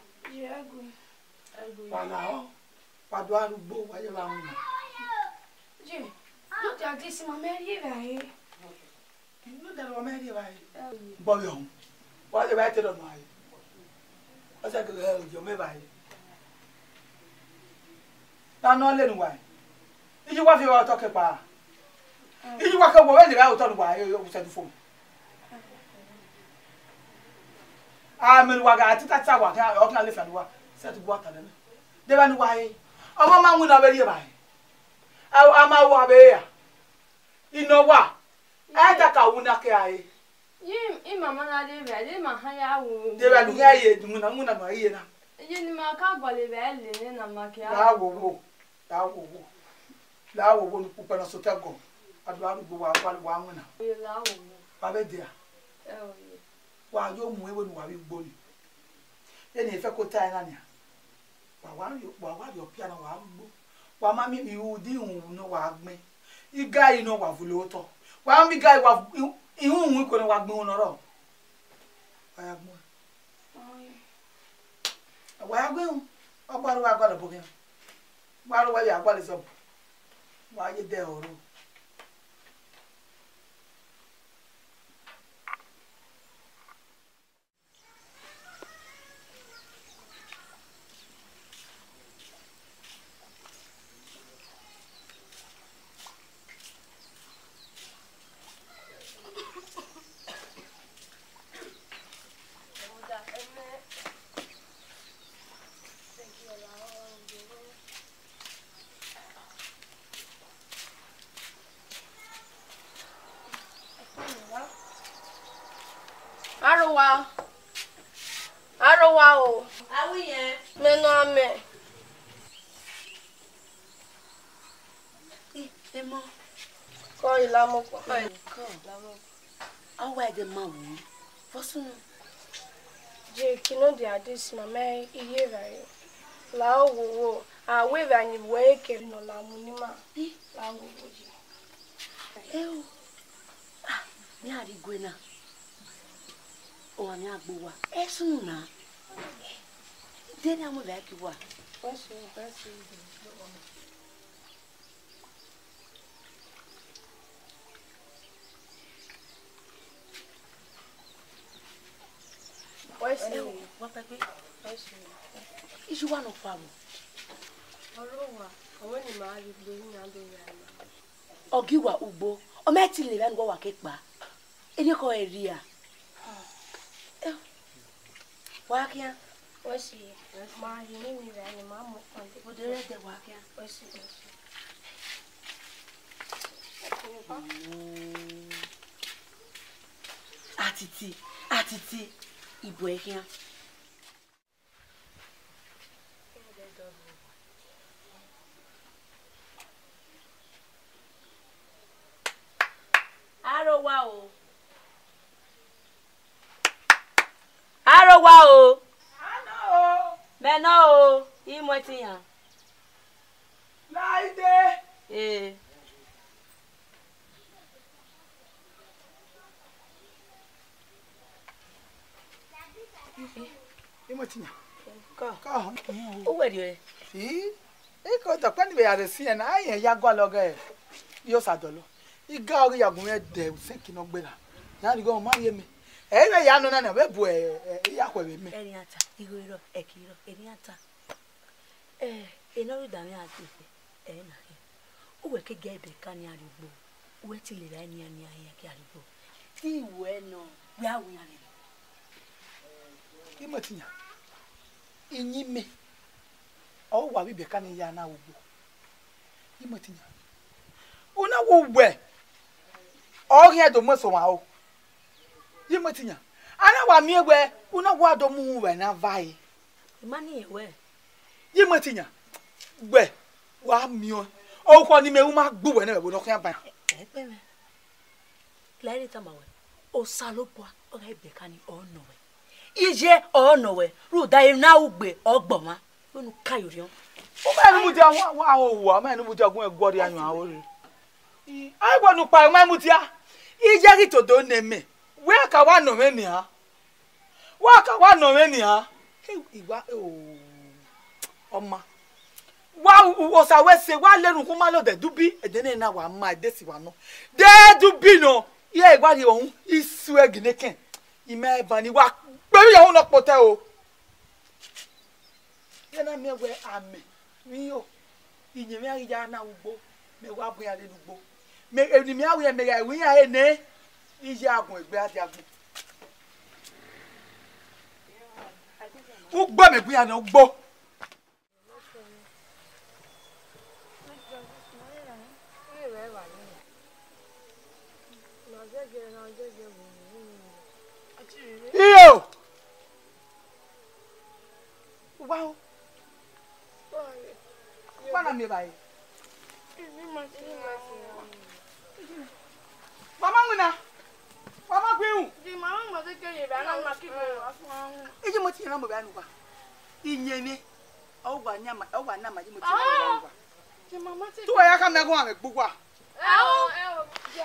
Wa la ọ, wa do arhugbo, wa ye vbe aro na. Je, no dia de si ma mẹ rhie vbe a re. Inu dẹrọ mẹ rhie vbe a re. Gbọvbiẹ ọhọn, wa ye vbe a te rọ ma re. Ọ sẹ gẹgẹ ẹ, ojo mẹ vbe a re. Ta nọ lele uwa re? Iye uwa fi vbe otọ kẹ kpa. Iye uwa kẹ wọ vbe lele otọ ne uwa re, ọ sẹ du fo. A mẹ ne uwa gha tita ta wa, ọ khian lele fian ne uwa. Sẹ te uwa ta nẹ. Deghẹ ne uwa re. Ọmọ ma winna vbe rhie vbe a re. A, a ma wa vbe ra. Inu uwa. A ta ka winna ke a re. Ye, ima ma na rhie vbe a re, ima ha ya wu. Deghẹ ne u khian ye, winna, winna ne uwa rhie na. Ye ne ima ka gualọ vbe a re nẹ, na ma ke a. Ra wo wo. La wo wo. La wo wo ne ukpukpe na sotọ ẹgọ. A do arhugbo wa, wa, wa winna. Ye la wo wo. Wa vbe dia. Ẹ o ye. Wa yo mu ẹvbo ne uwa vbe ugbo ni. Eni efẹko ta ẹre na nian. Wa wa rhie, wa wa rhie ọpia na wa arhugbo. Wa ma miẹn iru di irunmwu ne wa gbẹn. Igari ne wa vulo otọ. Wa miẹn igari wa, irunmwu iko ne wa gbẹn irunmwu ne ọ rrọọ. Wa ya gbẹn. Wa ya gbe irun, ọ gba ru wa gualọ obọ khian. Wa ru wa ya gualọ izọb. Wa ye dẹ ọro. Arowa, arowa o. Awi yẹn. Mẹ nọ amẹ. Ih, emọ. Kọ ilamọ kọ. Kọ. A wa ẹdẹ ma wu. Vbọ sunu? Je kino dia dis mama iye evbare. La owowo, a wẹ evbare ni wẹ eke nọ la mu ni ma. Ih. La owowo je. Eo. Ah, mẹ a rhie igue na. Ọ wa mẹ a gbe uwa. Ẹ sunu na. De ne a mu evbare ke uwa. Wẹ sunu, wẹ sunu. Wẹ si. Ẹ, wa pẹpẹ. Wẹ si. Iye uwa nọ kpa vbo? Ọ rre owa, ọ wẹ ne ima gha rrie ugbo, iran do ya ima. Ọ gi wa ugbo, ọ ma ti lele evba ne uwa wa ke kpa. Eniẹn khọ ẹre rria. Ẹ, wa khian. Wẹ si, ma ye ne ima ra ne ma mu ọkpa. Odẹ rẹ dẹ wa khian. Wẹ si, wẹ si. Atiti, atiti, ibuẹ khian. Arowa o. Arowa o. Mẹ nọ o, I mu ẹtin yan. Laide. Ee. Imọtinya. Kọ. Kọ. Uwẹ rriọ ẹre. Fi. Iko dọkpẹ ni vbe ya rre siẹn na, a rẹn ya gualọ ghe, I Osadọlọ. I ga ọghe ya gu mwẹ dẹ usẹn kin nọ gberra. Ya righe ọ ma rhie mẹ. Ẹ i vbe ya nọ na, na vbe bu ẹ, ẹ, I ya khuẹ vbe mẹ. Ẹre iran ta, igho i rrọọ, ẹki i rrọọ, ẹre iran ta. Ẹ, enọ rhie uda mwẹ a gbe, ẹ na khian. Uwẹ ke ga ẹbẹ ka nian rrie ugbo, uwẹ te lele nian nian iran ke a rrie ugbo. Te I wẹ nọ, wẹ a ru iran vberriọ. Imọtinya, iyẹn mẹ, ọ wa vbe ibiẹka ne I ya na ru ugbo. Imọtinya, u na wu wẹ, ọ khian do mu eso mwa o. Imọtinya, a na wa miẹn wẹ, u na wa do mu uhunmwu vbe na va ẹre. I ma ni rẹn wẹ. Imọtinya, wẹ, wa miẹn ọẹn. Orukhọ ne imẹ ru ma gbe uwẹ nẹ vbe ẹvbo ne ọ khian ban. Ẹ, ẹ kpẹmwẹ. La ẹre tama wẹ, Osanobua, ọ gha ibiẹka ni, ọ nọ wẹ. Iye ọ nọ wẹ, rhunmwuda emwi ne a ru gbe, ọ gbọmwa. Wẹ ne u ka ye orhiọn. U ma rẹn ne u mudia, wa, wa ho owa, u ma rẹn ne u mudia gun ẹguọ rhie ayọn aro rre. I, a i wẹ ne u kpa, u ma mudia. Iye ghi todo nẹ mẹ. Wẹ a ka wa nọ mwẹ nian. Wa ka wa nọ mwẹ nian. Hey, I wa, oh, ọ ma. Wa u, u, Osa wẹ sẹ, wa lele uhunmwu ma lodẹ dubi, ẹdẹ ne na wa ma, ẹdẹ si wa nọ. De dubi nọ, iran i wa rhie uhunmwu, I suẹ ginekẹn. I ma ban ni wa kpẹvbe ye uhunmwu nọ kpotẹ o. Iran na miẹn wẹ amẹ, vbe iyo, iyẹn mwẹ a ghi ya na ru ugbo, mẹ wa bu iran rre ne ugbo. Mẹ, emwi ne imẹ a ru, mẹ gha ru iran re nẹ, I ya gun egbe a dia gun. Ugbo mẹ bu iran nọ ugbo. Iyo! Uwa o. Uwa na miẹn evbare. Wa ma winna. Wa ma gbe irun. Iyemọtinya na mu evbare ne uwa. Iyẹn nẹ, ọ wa na ma, ọ wa na ma Iyemọtinya na mu evbare ne uwa. Te uwa ya khama ẹghẹ ọmwa mwẹ gbe uwa.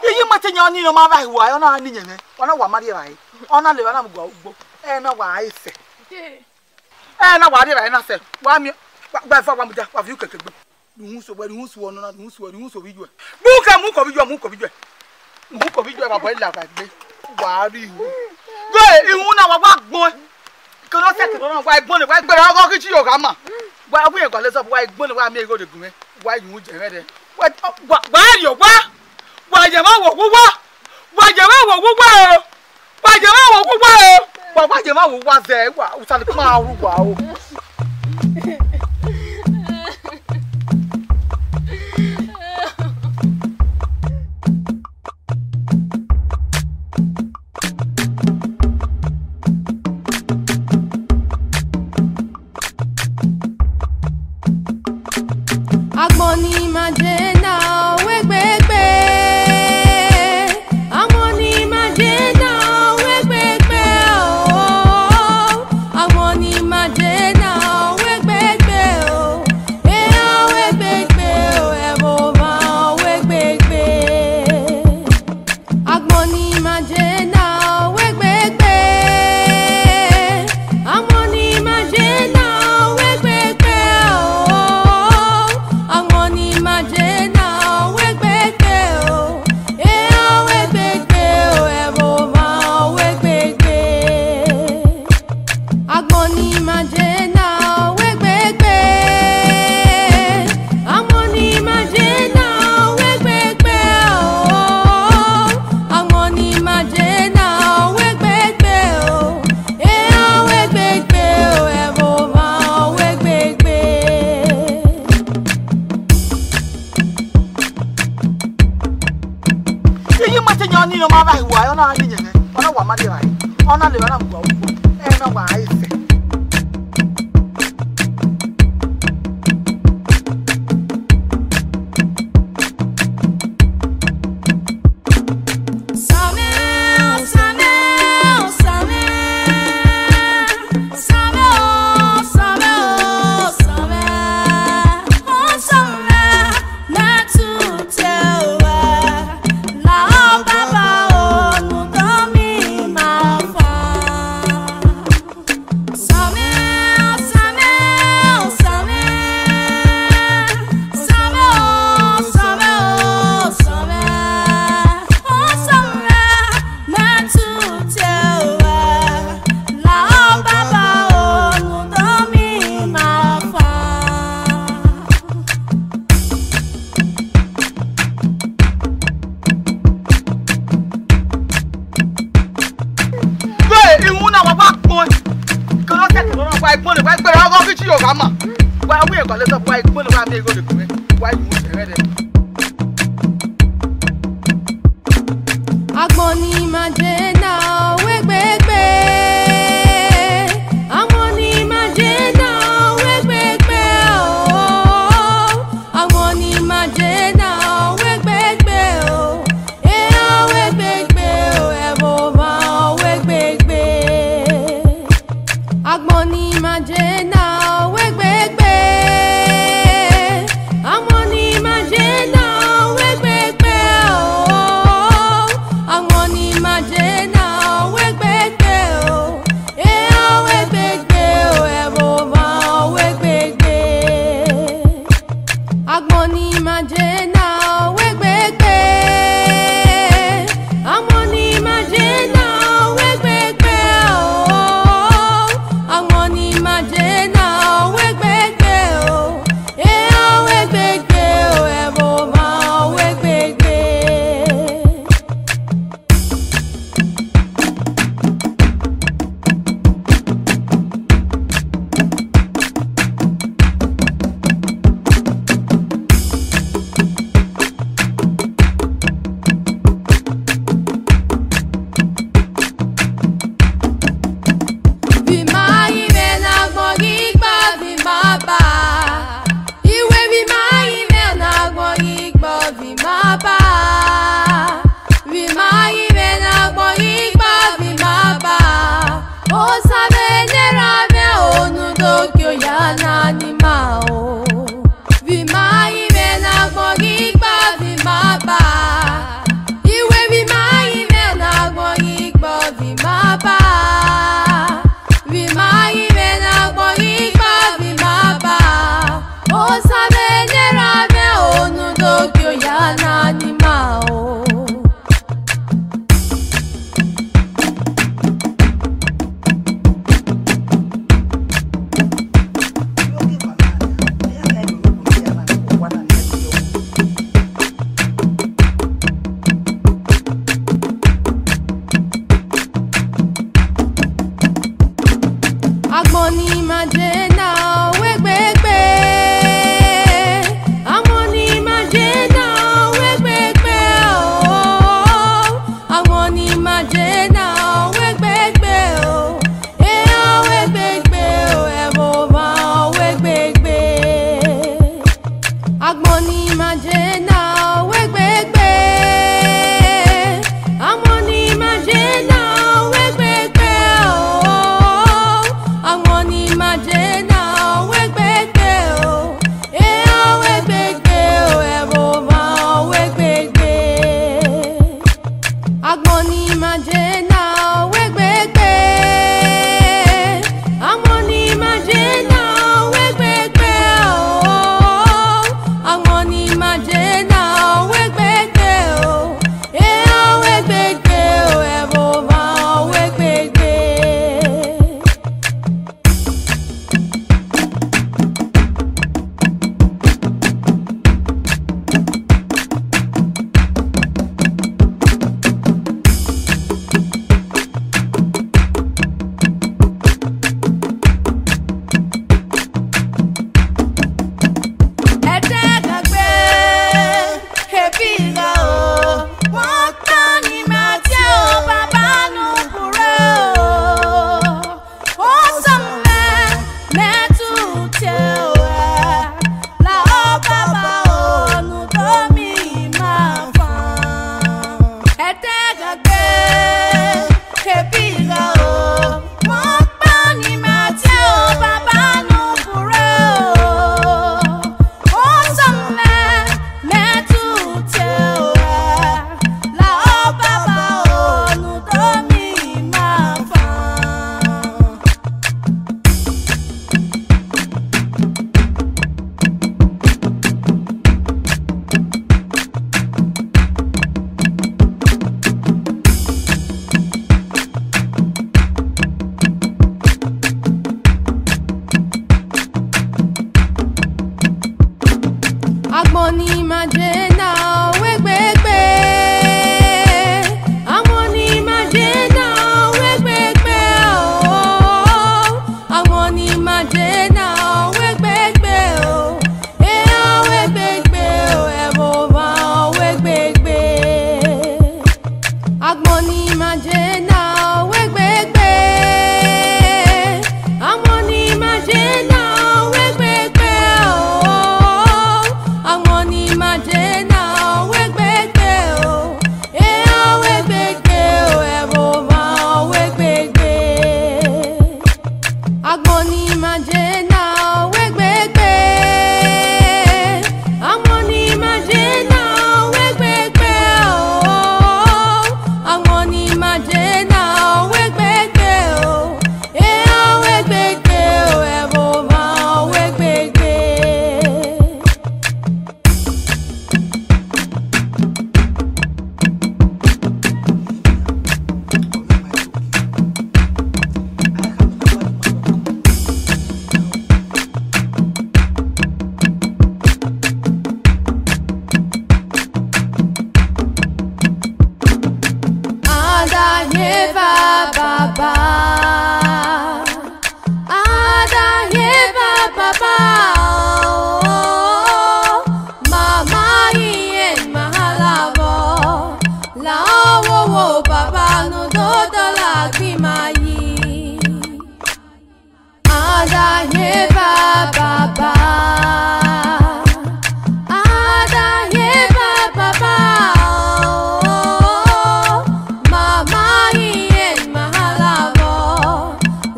Iyemọtinya ọnii ne ọ ma vba uwa, ọ na ni iyẹn mwẹ, ọ na wa ma rhie evbare, ọ na lele evba na mu gua ugbo, ẹ na wa ẹsẹ. Ẹ na wa rhie evbare na sẹ, wa miẹn, wa, wa eva wa mudia, wa viọ ukeke gbe. Rhunmwuso wẹ, rhunmwuso ọnọna, rhunmwuso, rhunmwuso vbe iyuẹ. Mu kẹ, mu kọ vbe iyuẹ, mu kọ vbe iyuẹ. Mu kọ vbe iyuẹ, baba, ẹ la wa egbe. Wa rri iwu. Ghe iwu na wa, wa gbọn. Kene ọ sẹ kene ọ na, wa gbọn, wa gbẹrẹ ọghe ọghe iye ọgha ma. Wa wi ẹn gualọ zọ, wa gbọn, wa miẹn igho de gun mwẹ. Wa yu jẹ mwẹ dẹ. Wa, wa, wa rriọ, wa. Wa ye mwẹ wo wu wa. Wa ye mwẹ wo wu wa o. Wa ye mwẹ wo wu wa o. Wa, wa ye ma wo wa zẹ, wa, Osanikuma ru wa o. Agbọn ni ma je na wegbe gbe. Agbọn ni ma je na wegbe gbe o. Agbọn ni ma je na wegbe gbe o. E wegbe gbe o, ẹvbo mwa wegbe gbe. Agbọn ni ma je na wegbe gbe. Agbọn ni ma je na wegbe gbe o. Agbọn ni ma je na wegbe gbe o. E wegbe gbe o, ẹvbo mwa wegbe gbe. Agbọn ni ma je na wegbe gbe. Agbọn ni ma je na wegbe gbe o. Agbọn ni ma je na wegbe gbe o. E wegbe gbe o, ẹvbo mwa wegbe gbe. Iye ma te yan ni no ma ba wa, ọ na ni yẹn, ọ na wa ma de ra, ọ na le ra na mu wa, ẹ na wa ese. Vbe iwinna wa wa kpọẹn. Kẹlọ kẹkẹ lọ wa igbọn ne wa igbẹrẹ ọgọ kiti yo gha ma. Wa wi ẹkọ lẹ sọ wa igbọn ne wa miẹn igho ne kure. Wa iwinna sẹ rẹ dẹ. Agbọn ni ma je na wegbe gbe. Agbọn ni ma je na wegbe gbe o. Agbọn ni ma je na wegbe gbe o. E wegbe gbe o, ẹvbo mwa wegbe gbe. Agbọn ni ma je na wegbe gbe. Agbọn ni ma je na wegbe gbe o. Agbọn ni ma je na wegbe gbe o. E wegbe gbe o, ẹvbo mwa wegbe gbe. Agbọn ni ma je na wegbe gbe. Agbọn ni ma je na wegbe gbe o. Agbọn ni ma je na Ni ma je na, ọ wegbe gbe. Agbọn ni ma je na, ọ wegbe gbe o. Agbọn ni ma je na, ọ wegbe gbe o. E, ọ wegbe gbe o, ẹvbo mwa, ọ wegbe gbe. Agbọn ni ma je na, ọ wegbe gbe. Agbọn ni ma je na, ọ wegbe gbe o. Agbọn ni ma je na, ọ wegbe gbe o. E, ọ wegbe gbe o, ẹvbo mwa, ọ wegbe gbe. Agbọn ni ma je na, ọ wegbe gbe. Agbọn ni ma je na, ọ wegbe gbe o. Agbọn ni ma je na, ọ wegbe gbe o. E, ọ wegbe gbe o, ẹvbo mwa, ọ wegbe gbe. Ẹdẹgagbe, ebi gha o, wọ́n kàn ní máa jẹ́ o, bàbá nù kúrò o. Ó sọ mẹ́, mẹ́ tún tẹ o, ẹ, la ó bàbá o, nù tó mi máa fà. Ẹdẹgagbe, ebi gha o, wọ́n kàn ní máa jẹ́ o, bàbá nù kúrò o. Ó sọ mẹ́, mẹ́ tún tẹ o, ẹ, la ó bàbá o, nù tó mi máa fà. Agbọn ni ma je na, ọ wegbe gbe. Agbọn ni ma je na, ọ wegbe gbe o. Agbọn ni ma je na, ọ wegbe gbe o. E, ọ wegbe gbe o, ẹvbo mwa, ọ wegbe gbe. Agbọn ni ma je na, ọ wegbe gbe. Agbọn ni ma je na, ọ wegbe gbe o. Agbọn ni ma je na, ọ wegbe gbe o. E, ọ wegbe gbe o, ẹvbo mwa, ọ wegbe gbe. Agbọn ni ma je na, ọ wegbe gbe. Agbọn ni ma je na, ọ wegbe gbe o. Agbọn ni ma je na, ọ wegbe gbe o. E, ọ wegbe gbe o, ẹvbo mwa, ọ wegbe gbe. Ada ye va baba. Ada ye va baba o. Mama ye ma hala vbọ. La ọ wo wo baba ne u do dọlọ agbọn ima yi. Ada ye va baba. Ada ye va baba o. Mama ye ma hala vbọ.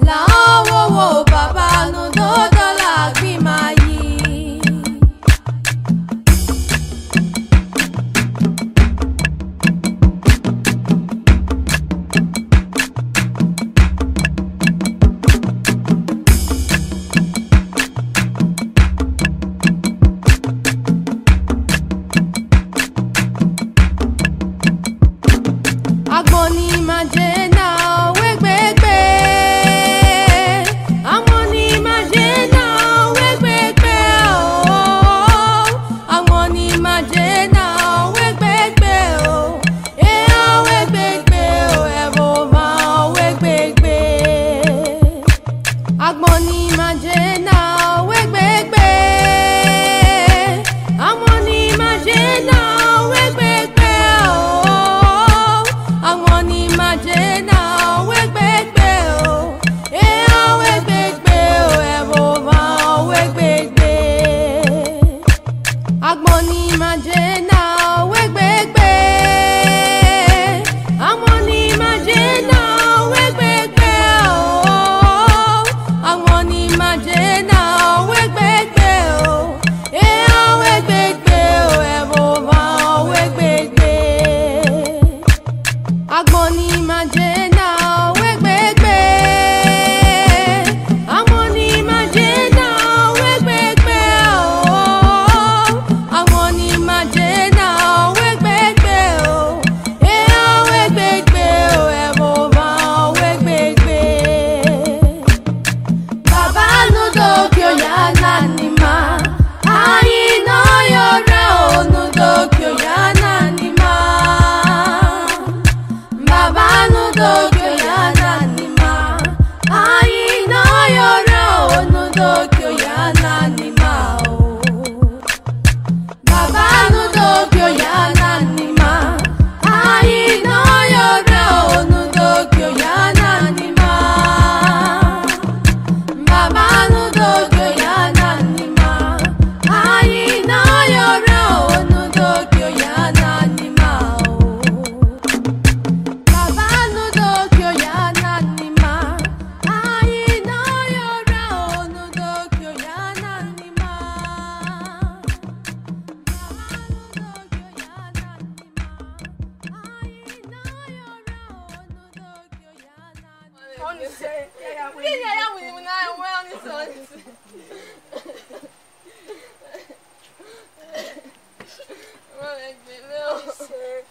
La ọ wo wo baba ne u do dọlọ agbọn ima yi. Ni ma je na, ọ wegbe gbe. Agbọn ni ma je na, ọ wegbe gbe o. Agbọn ni ma je na, ọ wegbe gbe o. E, ọ wegbe gbe o, ẹvbo mwa, ọ wegbe gbe. Agbọn ni ma je na, ọ wegbe gbe. Agbọn ni ma je na, ọ wegbe gbe o. Agbọn ni ma je na, ọ wegbe gbe o. E, ọ wegbe gbe o, ẹvbo mwa, ọ wegbe gbe. Agbọn ni ma je na, ọ wegbe gbe. Agbọn ni ma je na, ọ wegbe gbe o. Agbọn ni ma je na, ọ wegbe gbe o. E, ọ wegbe gbe o, ẹvbo mwa, ọ wegbe gbe. Baba ne u do gie oya na ni ma, ayin ne ọ ye orẹn o, ne u do gie oya na ni ma. Baba ne u do gie oya na ni ma, ayin ne ọ ye orẹn o, ne u do gie oya na ni ma o. Baba ne u do gie oya na ni ma, ayin ne ọ ye orẹn o, ne u do gie oya na ni ma. Baba ne u do gie oya na ni ma, ayin ne ọ ye orẹn o, ne u do gie oya na ni ma o. Baba ne u do gie oya na ni ma, ayin ne ọ ye orẹn o, ne u do gie oya na ni ma. Ọnise, iye ya winna ẹwẹn, Ọnise, Ọnise. Ọnise.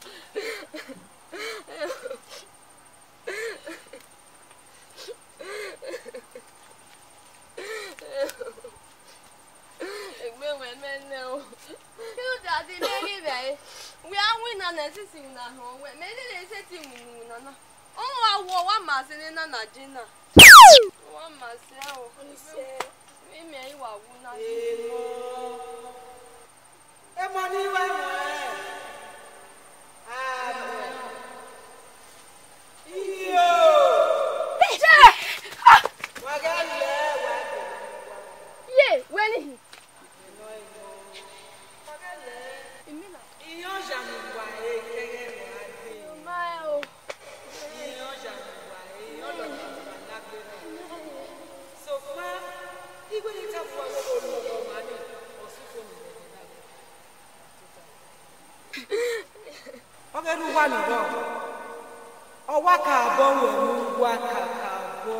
Egbe wẹ mẹ nẹ o. Kí ló dé a ti lé rí rẹ? Wẹ a winna nẹ, sisi winna họn wẹ. Mẹ lele sẹtin winna winna na. Ọ wa wo, ọ wa ma sẹ ne na na je na. Ọ wa ma sẹ o. Ọnise. Vbe mẹ i wa wu na. Emọ ni wa mọ ẹ. Amen. Iyo. Wa ghẹ lẹ, wa ghẹ lẹ. Ye, wẹ ni. Iran ọya ni wa re kẹghẹ wa dee. Ma o. Iran ọya ni wa re, iran ọya ni wa dagbe na. Sokpan, ighẹ ne I tama uwa wẹẹ, olọghọmwa ni, ọ sẹ ufo ne imẹ na. Ọ ghe rre uwa ni rrọọ, ọ wa kakabọ ruẹ mu uwa kakabọ.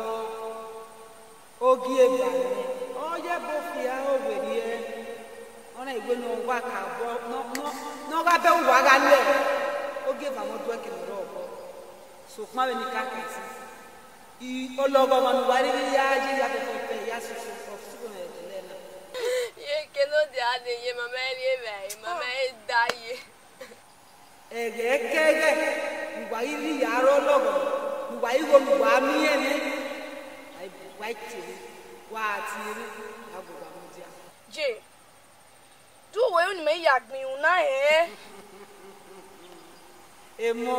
Ogieva nẹ, ọ ye ẹbọ fia, ọ werriẹ, ọ na wẹ ne ọ wa kakabọ, ne ọ, ne ọ, ne ọ gha bẹghe uwa gha lẹ, ogieva mwẹ ọduẹki ne ọ rre obọ. Sokpan vbene I ka ka ẹse, I, olọghọmwa ne uwa rhirhi ya ye ya fẹfẹfẹ ya susu, ọ susu ne ẹdẹlẹ na. Ye ke ne ọ dia dee ye, mama ẹre rhie evbare, mama ẹre da ye. Ẹghẹikẹghẹ ne uwa ghi rhie ya rre ọlọghọ, ne uwa ghi gho ne uwa miẹn nẹ, wa i tie emwi, wa tie emwi, a gu uwa mudia. Je, du wẹ ru ne imẹ ya gbẹn iwinna hẹ? Emọ,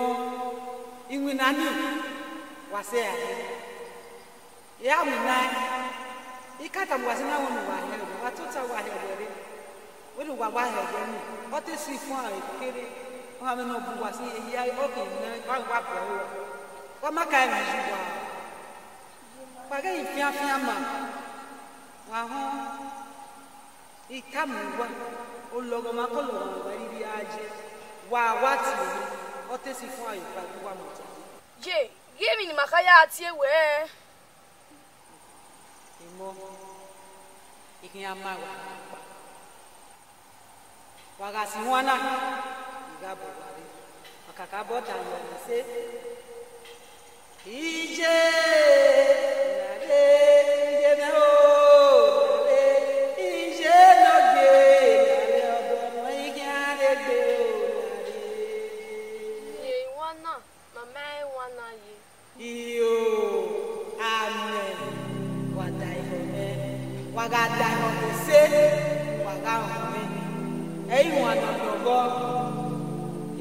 iwinna nii, wa sẹ a re. I gha winna ẹn, I ka tama uwa sẹ na, wẹ ne uwa hẹ ẹre, wa tota uwa hẹ ẹre rre. Wẹ ne uwa wa hẹ ẹre ni, ọ te si fun aro kere, ọ gha mwẹ ne ọ bu uwa si, hia ọ ke winna, wa wa bọ ẹre. Wa ma ka emwi yi uwa, wa ghẹ fian fian ma, wa họn. I tama uwa, olọghọmwa ke olọghọmwa ne uwa rhirhi a ye, wa wa tie emwi, ọ te si fun aro kpa gu uwa mudia. Je, ghe emwi ne ima kha ya tie wẹ? Emọ, I khian ma wa kpa. Wa gha si ihuan na, I gha bọ uwa rre. Wa kakabọ da ye ọmọ ẹse. Iye, lare, iye mwẹ o, lare, iye ne ọ ye, lare, ọdọ mwẹ I khian rre egbe o, lare. Ye ihuan na, mama ẹre wan na ye. Iyo, amen. Wa da ihọ mwẹ, Wa gha da ehọ ne ose, wa gha rọnmwẹ. Ẹ i wan ne ọ dọghọ.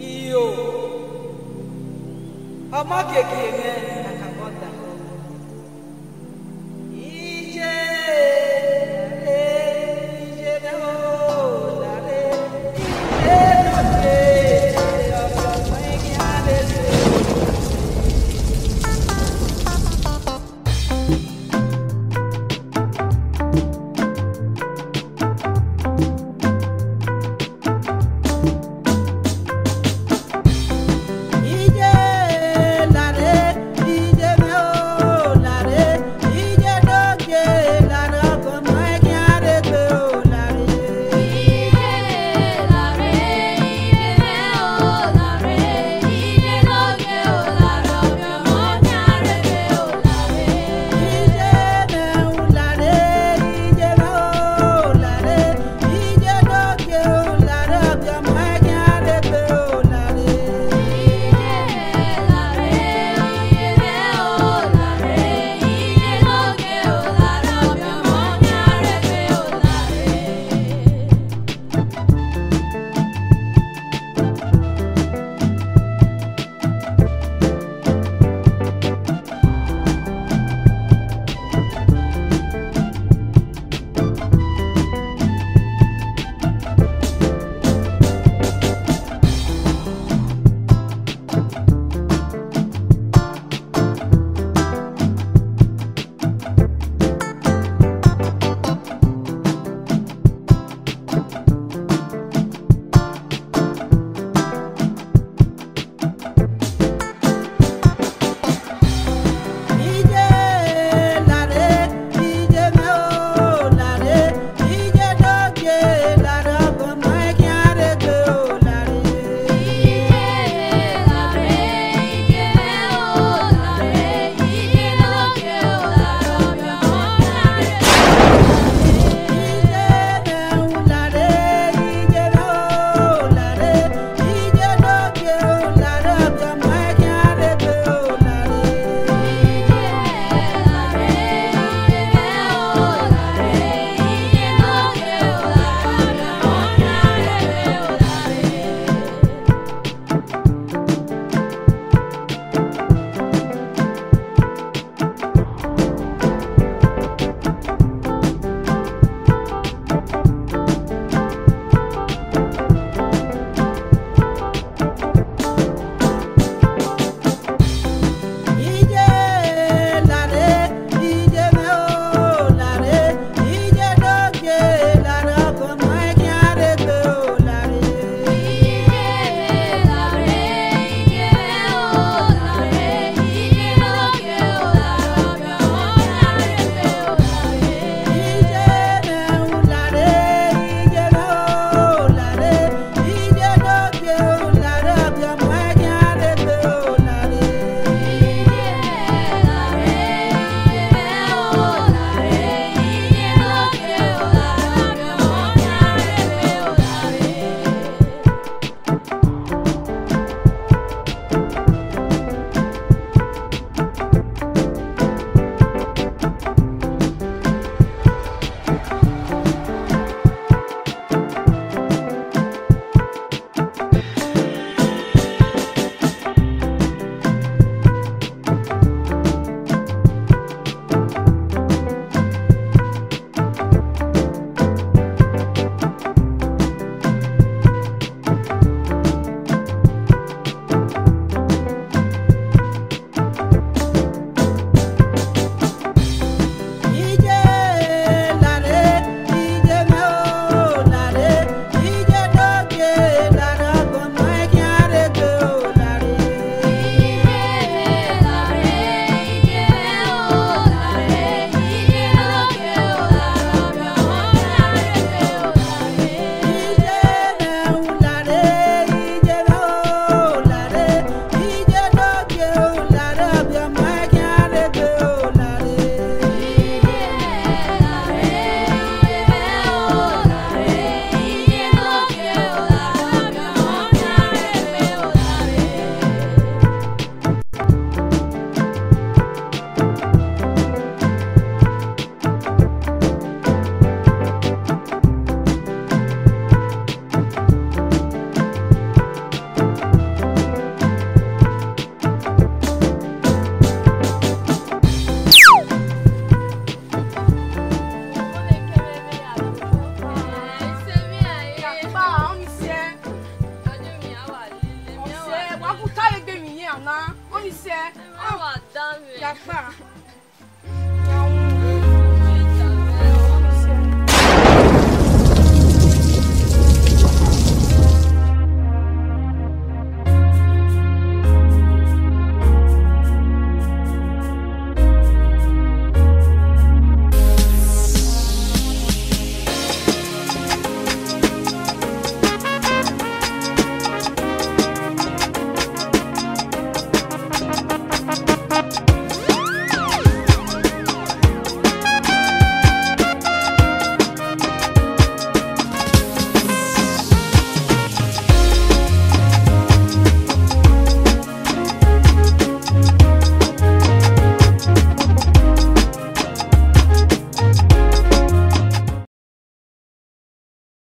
Iyo, ọmọ kiekie mwẹ,